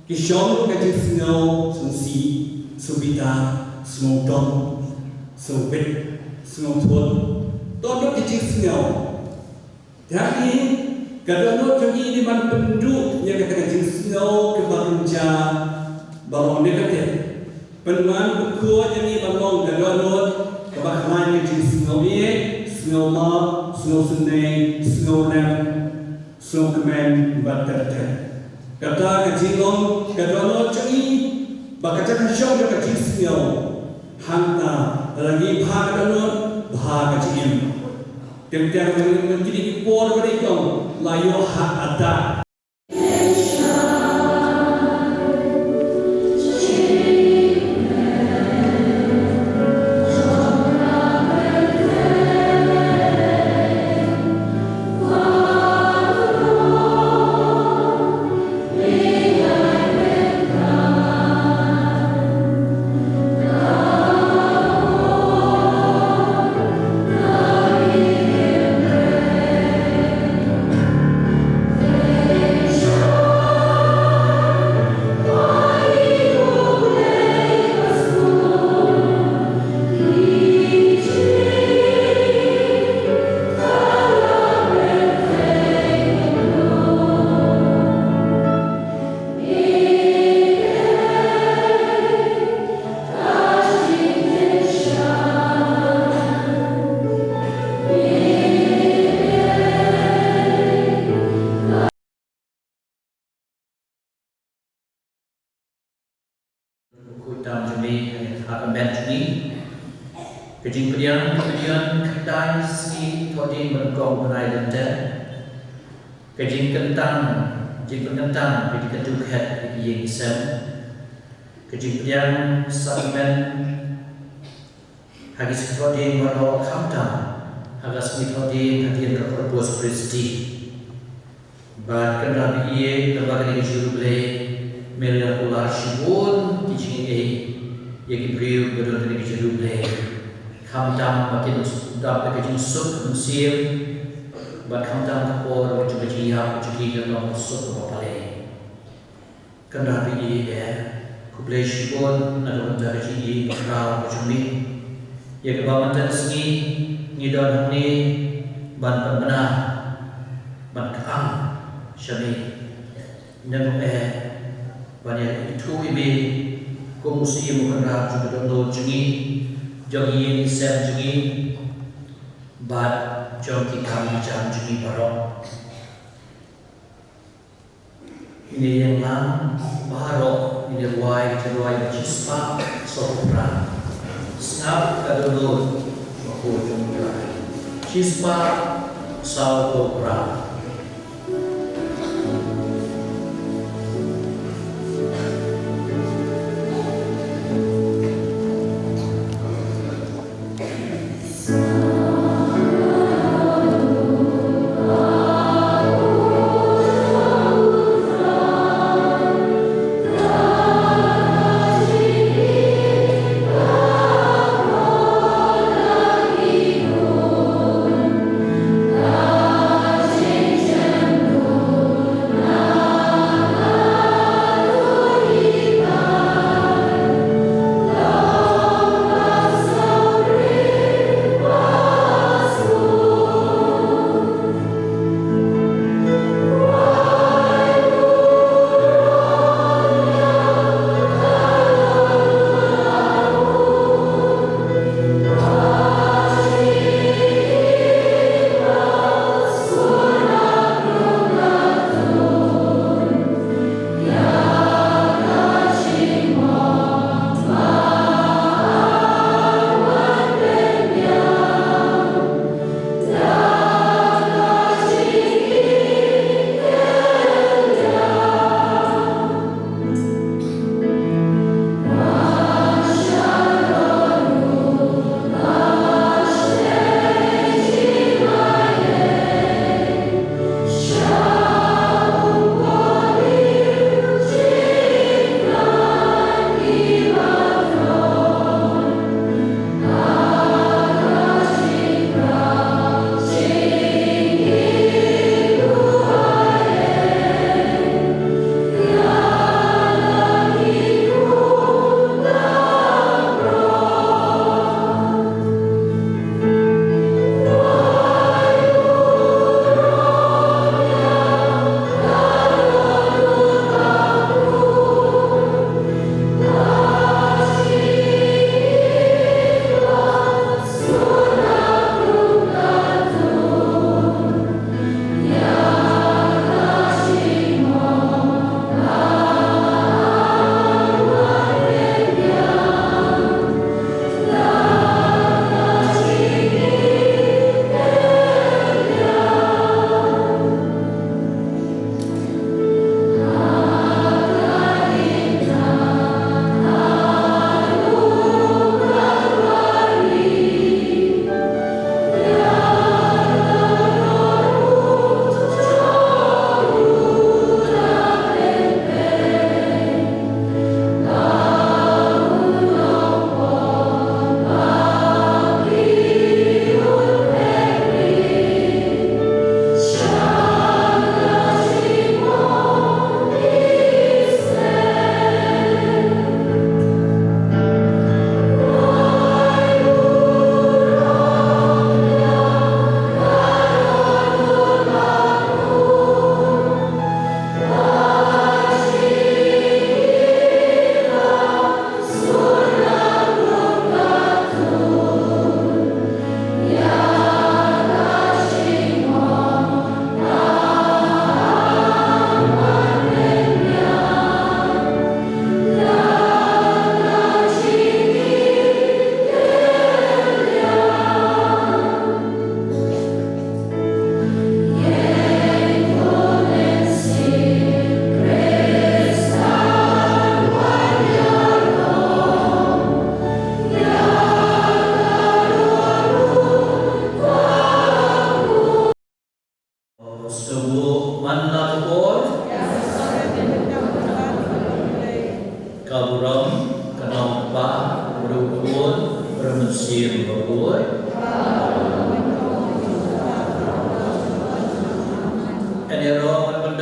ki shong ka jingsngew, sngewsih, sngewbitar, sngewdom, sngewbit, sngewthuh. Don ka jingsngew. Te hangne ka dohnud jong ngi dei ban pynduh ïa kata ka jingsngew kaba kynja, ba long negative. Pynwan pynkhuid ïa ngi ban long ka dohnud kaba khlaiñ ka jingsngew ïeit, sngew map, sngew isynei, sngew lem, sngew kmen bad ter ter. Kata ka jinglong ka dohnud jong ngi, ba ka jaka shong jong ka jingsngew. Hangta lada ngi bha ka dohnud, bha ka jingim. Teng teng lada ngi, kine ki por ba dei, ki ong la ïoh ha ata. Bakhuid tam jong ngi ha ka met jong ngi. Ka jingpdiang, ka jingpdiang khyndai sngi thohdieng ba nyngkong bnai lynter. Ka jingkyntang, jingpynkyntang ka jingkyntu khet ïa ki ïing ki sem. Ka jingpdiang sakramen ha ki sngi thohdieng baroh, khamtam ha ka sngi thohdieng hadien ka Corpus Christi. Bad kynrad ïa kaba kane ka jingïaroh Blei, me la kular shibun ki jingïeit ïa ki briew ba don kane ka jingïaroh Blei. Khamtam ba kin Dap da ka jingsuk mynsiem bad khamtam ka por jong ka jingïap jong ki ka long ka suk kaba palei. Kynrad ïa i, eh, khublei shibun na ka bynta ka jingïeit ba khraw ka jong me. Ïa kaba mynta ka sngi ngi don hangne ban pynbna, ban kyrshan sha me. Ngi ngeit, eh, ban ïa ithuh ïa me kum u Syiem u Kynrad jong ka dohnud jong ngi, jong ki ïing ki sem jong ngi, bad jong ki kam ki jam jong ngi baroh. Ngin ïeng lang baroh, ngin ïa rwai ka jingrwai ba shispah sawphew phra. Sngap ka dohnud, ba ko jong u Trai. Shispah sawphew phra.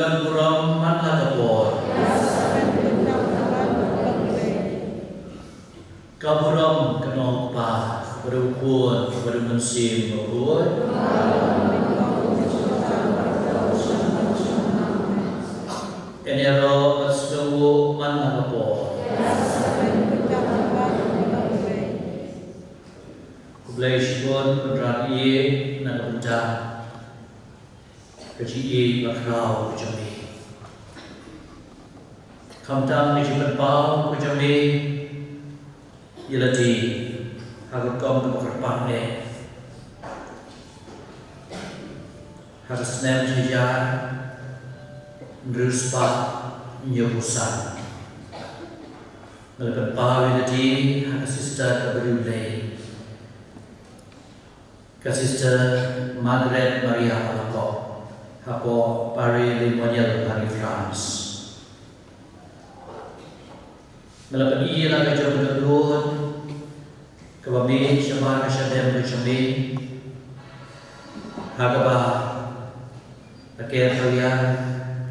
Burom man la ka por. Ka burom ka nong pa, bad u khun, bad u mynsiem bakhuid. Kane ruh bad sdang u man la ka por. Khublei shibun Kynrad ïa na ka bynta ka jingïeit bakhraw ka jong me. Khamtam ka jingpynpaw ka jong me ïa lade ha ka rukom kaba kyrpang eh. Ha ka snem shi hajar hynriew spah hynñiewphew san nga la pynpaw ïa lade ha ka sister kaba riewblei, ka Sister Margaret Maria Halakop, hapoh Paris-le-Monial ha ri France. Nga la pyni ïa la ka jong ka dohnud kaba mih shabar ka shadem ka jong me, ha kaba la ker ïa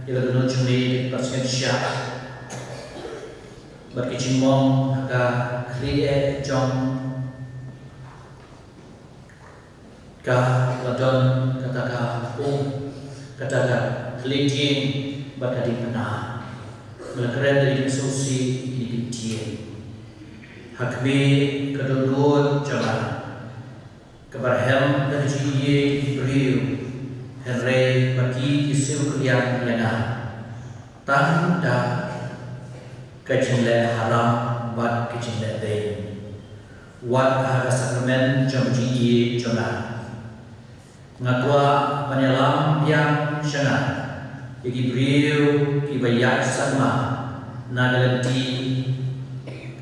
la ka dohnud jong me bad sngewsih bad ki jingmong ha ka khlieh jong ka la don kata ka um, kata ka khlieh dieng bad ka diengphna. Nga la kren da ki sngewsih ïa kine ki dieng. Ha khmih ka dohnud jong nga kaba rhem da ka jingïeit ki briew, hynrei ma ki ki siew kylliang ïa nga tang da ka jingleh haram bad ka jingleh beiñ. Wat ha ka sakramen jong ka jingïeit jong nga, nga kwah ban ïalam biang sha nga ïa ki briew kiba ïaid sangma na ka lynti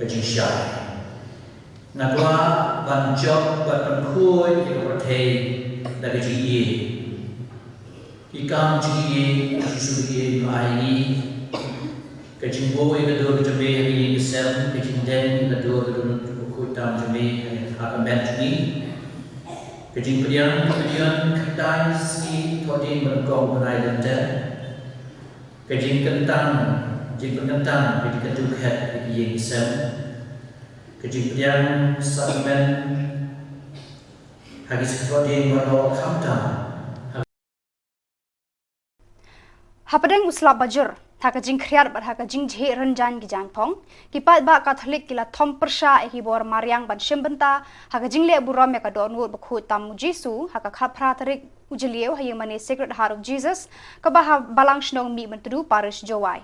ka jingshai. Nga kwah ban jop bad ban khuid ïa ka pyrthei da ka jingïeit. Ki kam jingïeit, ka jingïeit ba ai ngi, ka jingbuh ïa ka dur jong me ha ka ïing ka sem, ka jingdeng ïa ka dur ka dohnud bakhuid tam jong me ha ka met jong ngi, ka jingpdiang ka pdiang khyndai sngi thohdieng ba nyngkong bnai Lent, ka jingkyntang, jingpynkyntang ka jingkyntu khet ha ka ïing ka sem, ka jingpdiang sakramen ha ki sngi thohdieng baroh khamtam. Hapdeng u slap bajur, ha ka jingkhriat bad ha ka jingjhieh rynjang ki jaiñphong, ki paidbah Katholik ki la thom pyrshah ïa ki bor mariang ban shim bynta ha ka jingleh burom ïa ka dohnud bakhuid tam u Jisu ha ka khatphra tarik u Jylliew ha ïingmane Sacred Heart of Jesus kaba ha Balang Shnong Mihmyntdu, Parish Jowai.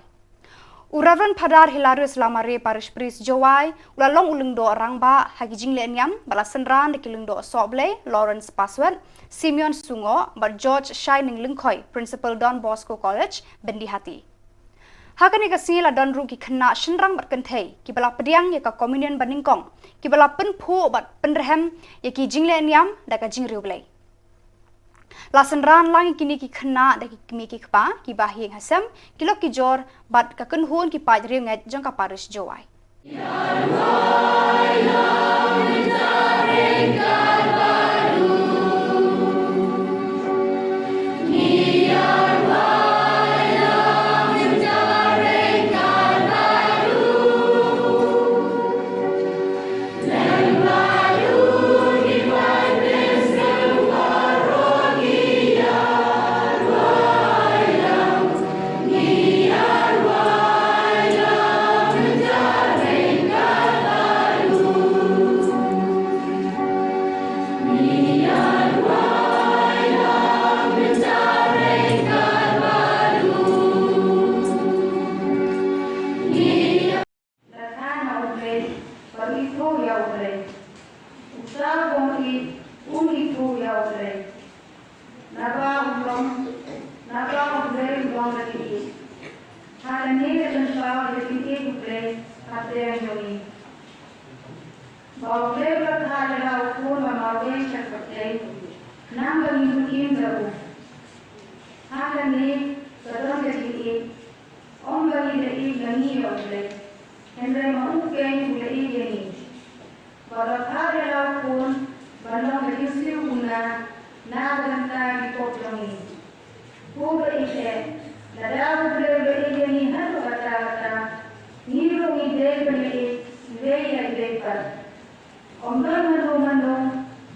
U Reverend Phadar Hilarius Lamare, Parish Priest Jowai, u la long u lyngdoh rangbah ha ki jingleh niam bad la synran da ki lyngdoh sohblei Lawrence Paswet, Simeon Sungoh bad George Shining Lyngkhoi, Principal Don Bosco College, Byndihati. Ha kane ka sngi la don ruh ki khynnah shynrang bad kynthei kiba la pdiang ïa ka communion banyngkong, kiba la pynphuh bad pynrhem ïa ki jingleh niam da ka jingriewblei. La synran lang ïa kine ki khynnah da ki kmie ki kpa kiba ha ïing ha sem, ki lok ki jor bad ka kynhun ki paid riewngeit jong ka Parish Jowai. Lada na U Blei, bad ithuh ïa U Blei. Uta u bym ïeit, um ithuh ïa U Blei. Naba u long, naba U Blei u long ka jingïeit. Ha kane ka jingpynpaw ïa ka jingïeit U Blei hapdeng jong ngi. Ba U Blei u la thad ïa la u khun ba marwei sha ka pyrthei, naba ngin im da u. Ha kane ka don ka jingïeit. Ym ba ngi la ïeit na ngi ïa U Blei, hynrei ma u keiñ u la ïeit ïa ngi. Bad u la thad ïa la u khun ban long ka jingsiew kumne na ka bynta ki pop jong ngi. Ko ba ïeit eh, Lada U Blei u la ïeit ïa ngi haduh katta katta, ngi ruh ngi dei ban ïeit, ngi dei ïa U Blei pat. Ym don mano mano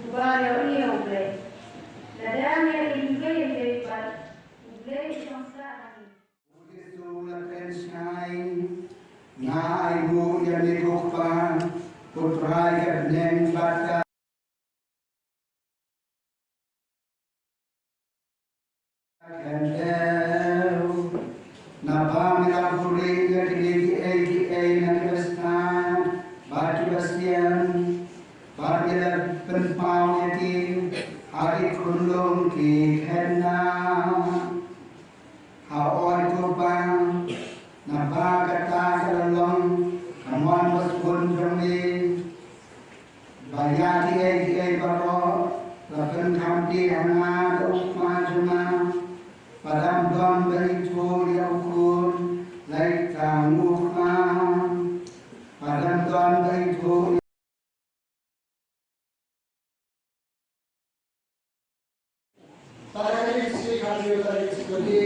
uba ïohi ïa U Blei. Lada ngi ïeit, ngi dei ïa U Blei pat, U Blei u shong sah ha ngi. U Jisu u la kren sngewsih, nga ai nguh ïa me ko Kpa, U Trai ka bneng bad ka khyndew. Naba me la buhrieh ïa kine kiei kiei na kiba stad bad kiba sian, bad me la pynpaw ïa ki ha ki khunlung ki khynnah. Hooid ko Kpa, naba kata ka la long ka mon basbun jong me, ba ïa kiei kiei baroh la pynkham plie ha nga da u Kpa jong nga. Ba dang don ba ithuh ïa u Khun, leit tang u Kpa. Ba dang don ba ithuh Tarik shi, khathynñiew tarik September,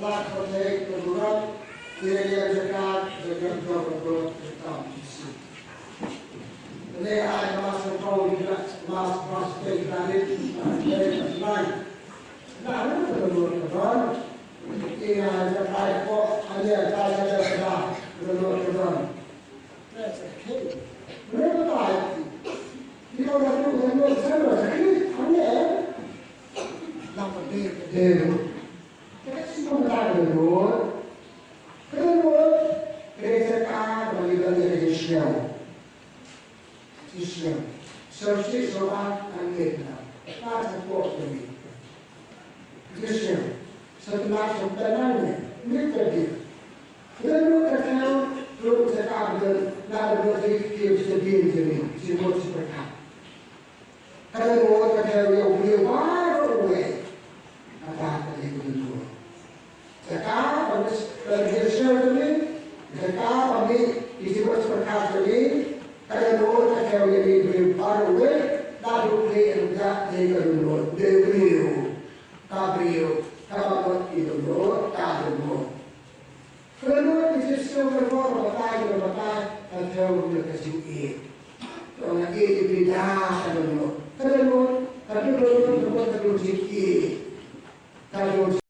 lak khatei ka burom, ïa ïa jaka, jaka jong ka burom, jaka shi. Ne ai mas ko jaka, mas mas te tarik, tarik nine. Na ru ka burom ka burom. Ïa jaka ko, ïa jaka jaka, ka burom ka burom. That's okay. Burom ka burom. Ka dohnud ka thew ïa u briew baroh uwei. Kata ka dei ka dohnud. Jaka ba mih, ba mih sha jong me, jaka ba mih ki jingmut jingpyrkhat jong me, ka dohnud ka thew ïa me u briew baroh uwei. Naduh u briew u dei ka dohnud, u dei u briew. Ka briew kaba mut ki dohnud, ka dohnud. Ka dohnud ki jingsngew ka bor, ka batai ka batai, ka thew ruh ka jingïeit. Ka ïeit ïa phi da ka dohnud. Ka dohnud, ka dohnud, ka dohnud, ka dohnud jingïeit. Ka dohnud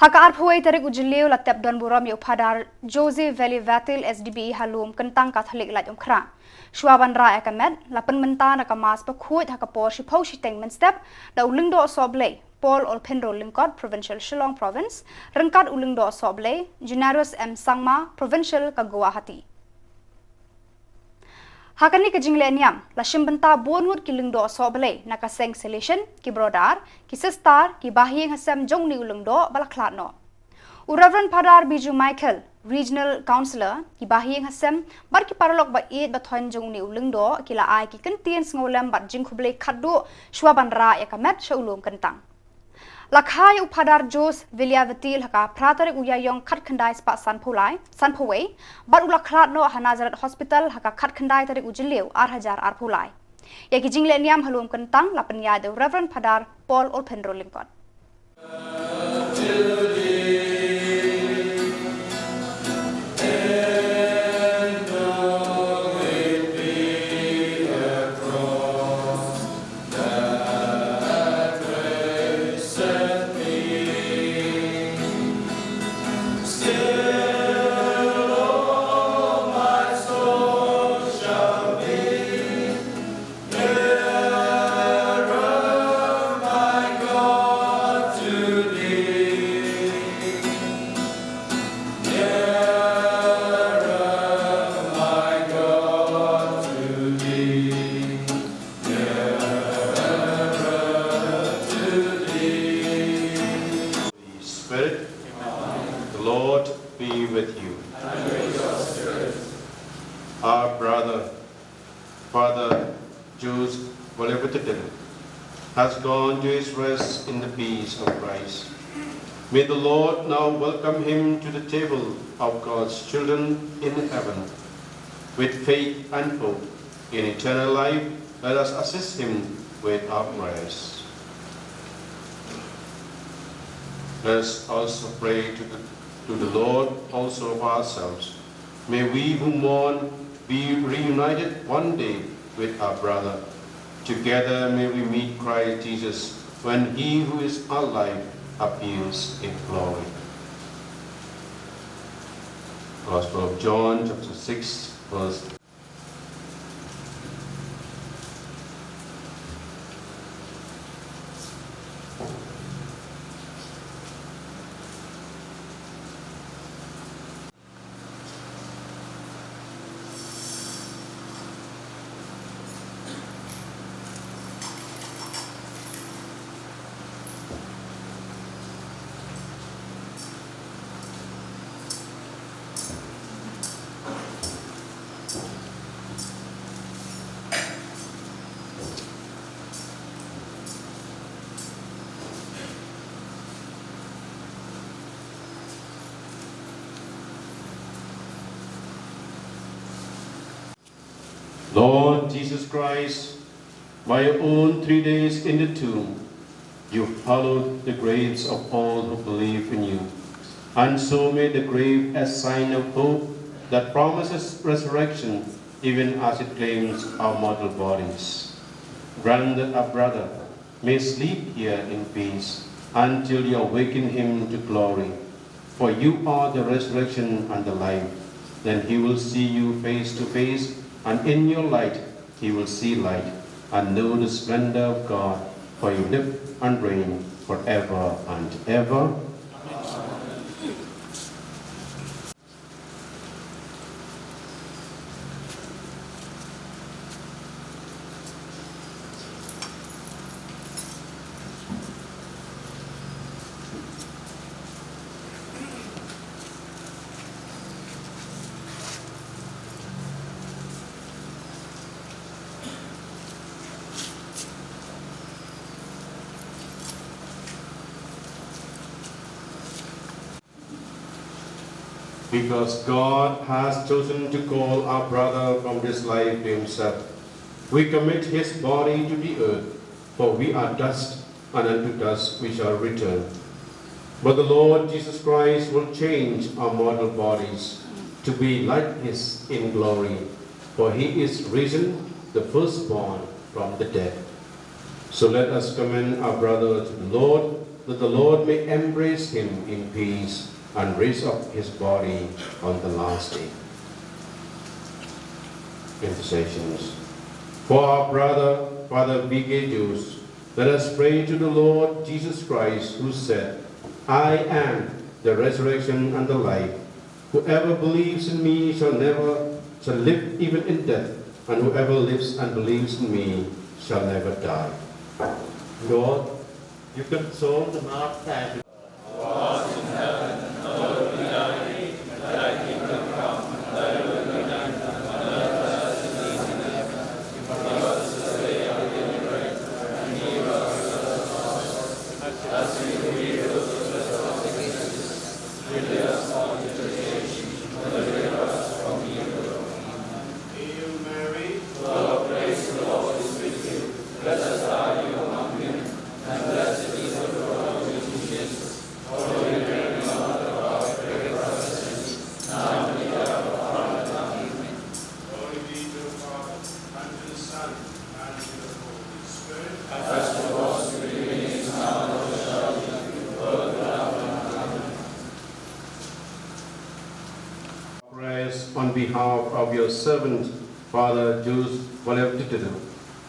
Ha ka arphew wei tarik u Jylliew la tep don burom ïa u Phadar Jose Valiavatil, S D B, ha Lum Kyntang Katholik Laitumkhrah. Shuwa ban rah ïa ka met, la pynmynta na ka Mass bakhuid ha ka por shiphew shiteng mynstep da u Lyngdoh Sohblei Paul Olphinro Lyngkot, Provincial Shillong Province, ryngkat u Lyngdoh Sohblei Junarius M Sangma, Provincial ka Guwahati. Ha kane ka jingleh niam, la shim bynta bun ngut ki lyngdoh sohblei na ka seng Salesian, ki brother, ki sister, ki bahaïing hasem jong une u lyngdoh ba la khlad noh. U Reverend Phadar Biju Michael, Regional Councillor, ki bahaïing hasem bad ki paralok ba ïeit ba thoiñ jong une u lyngdoh ki la ai ki kyntien sngewlem bad jingkhublei khatduh shuwa ban rah ïa ka met sha u Lum Kyntang. La kha ïa u Phadar Jose Valiavatil ha ka phra tarik u Ïaïong khatkhyndai spah sanphew lai, sanphew wei, bad u la khlad noh ha Nazareth Hospital ha ka khatkhyndai tarik u Jylliew ar hajar arphew lai. Ïa ki jingleh niam ha Lum Kyntang la pynïaid da u Reverend Phadar Paul Olphinro Lyngkot. Spirit. The Lord be with you. Our brother, Father Jose Valiavatil, has gone to his rest in the peace of Christ. May the Lord now welcome him to the table of God's children in heaven. With faith and hope in eternal life, let us assist him with our prayers. Let us also pray to the, to the Lord also of ourselves. May we who mourn be reunited one day with our brother. Together may we meet Christ Jesus when he who is our life appears in glory. Gospel of John, chapter six, verse Lord Jesus Christ, by your own three days in the tomb, you hallowed the graves of all who believe in you, and so made the grave a sign of hope that promises resurrection even as it claims our mortal bodies. Grant that our brother may sleep here in peace until you awaken him to glory. For you are the resurrection and the life. Then he will see you face to face, and in your light he will see light and know the splendor of God, for you live and reign forever and ever. Because God has chosen to call our brother from this life to himself, we commit his body to the earth, for we are dust, and unto dust we shall return. But the Lord Jesus Christ will change our mortal bodies to be like his in glory, for he is risen, the firstborn from the dead. So let us commend our brother to the Lord. that the Lord may embrace him in peace and raise up his body on the last day. Intercessions. For our brother, Father V K Jones, let us pray to the Lord Jesus Christ, who said, "I am the resurrection and the life. Whoever believes in me shall never, shall live even in death, and whoever lives and believes in me shall never die." Lord, you console the hearts and Glory be to the Father, and to the Son, and to the Holy Spirit. As it was in the beginning, is now, and ever shall be, world without end. Amen. Prayers on behalf of your servant, Father Jules Valentino.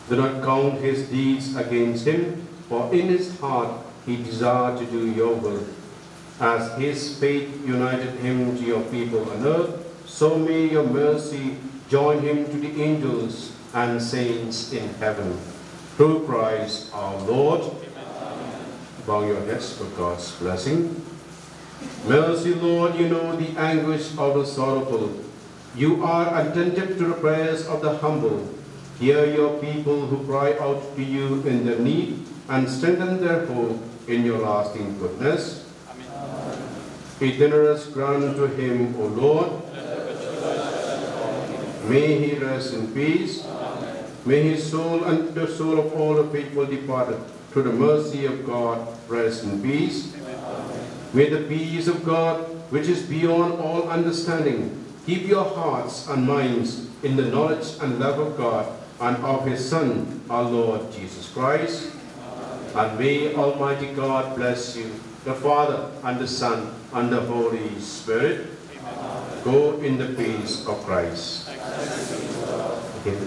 Do not count his deeds against him, for in his heart he desired to do your will. As his faith united him to your people on earth, so may your mercy join him to the angels and saints in heaven. Through Christ our Lord. Bow your heads for God's blessing. Mercy, Lord, you know the anguish of the sorrowful. You are attentive to the prayers of the humble. Hear your people who cry out to you in their need, and strengthen their hope in your lasting goodness. Amen. Eternal rest grant to him, O Lord. May he rest in peace. May his soul and the soul of all the faithful departed, through the mercy of God, rest in peace. May the peace of God, which is beyond all understanding, keep your hearts and minds in the knowledge and love of God and of his Son, our Lord Jesus Christ. And may Almighty God bless you, the Father, and the Son, and the Holy Spirit. Go in the peace of Christ. Okay.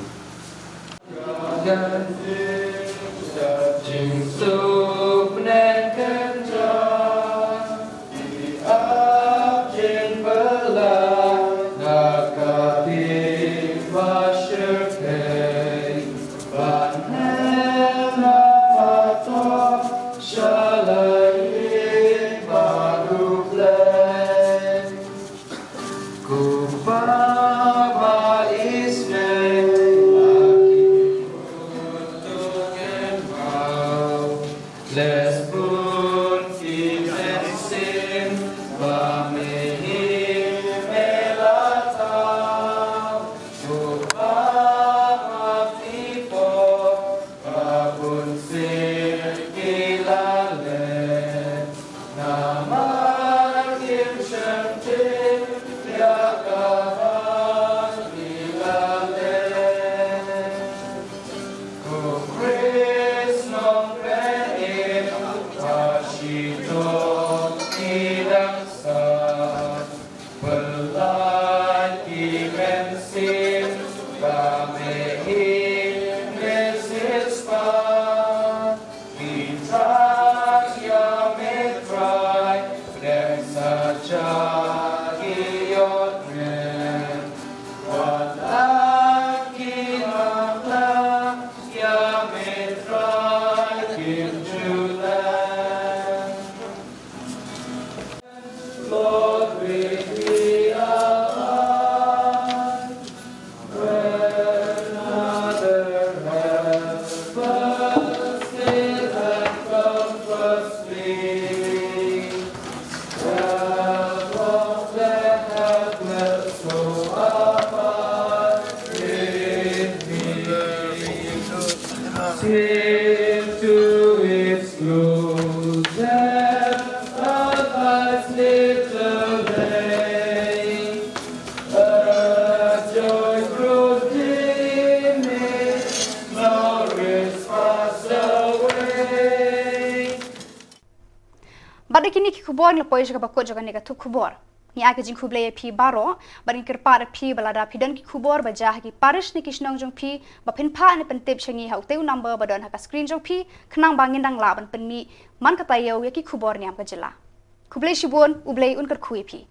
Bad da kine ki khubor ngi la poi sha kaba kut jong kane ka thup khubor. Ngi ai ka jingkhublei ïa phi baroh bad ngi kyrpad ïa phi ba lada phi don ki khubor ba jia ha ki parish ne ki shnong jong phi, ba phin phah ne pyntip sha ngi ha utei u number ba don ha ka screen jong phi, khnang ba ngin dang lah ban pynmih man ka taïew ïa ki khubor niam ka jylla. Khublei shibun, U Blei un kyrkhu ïa phi.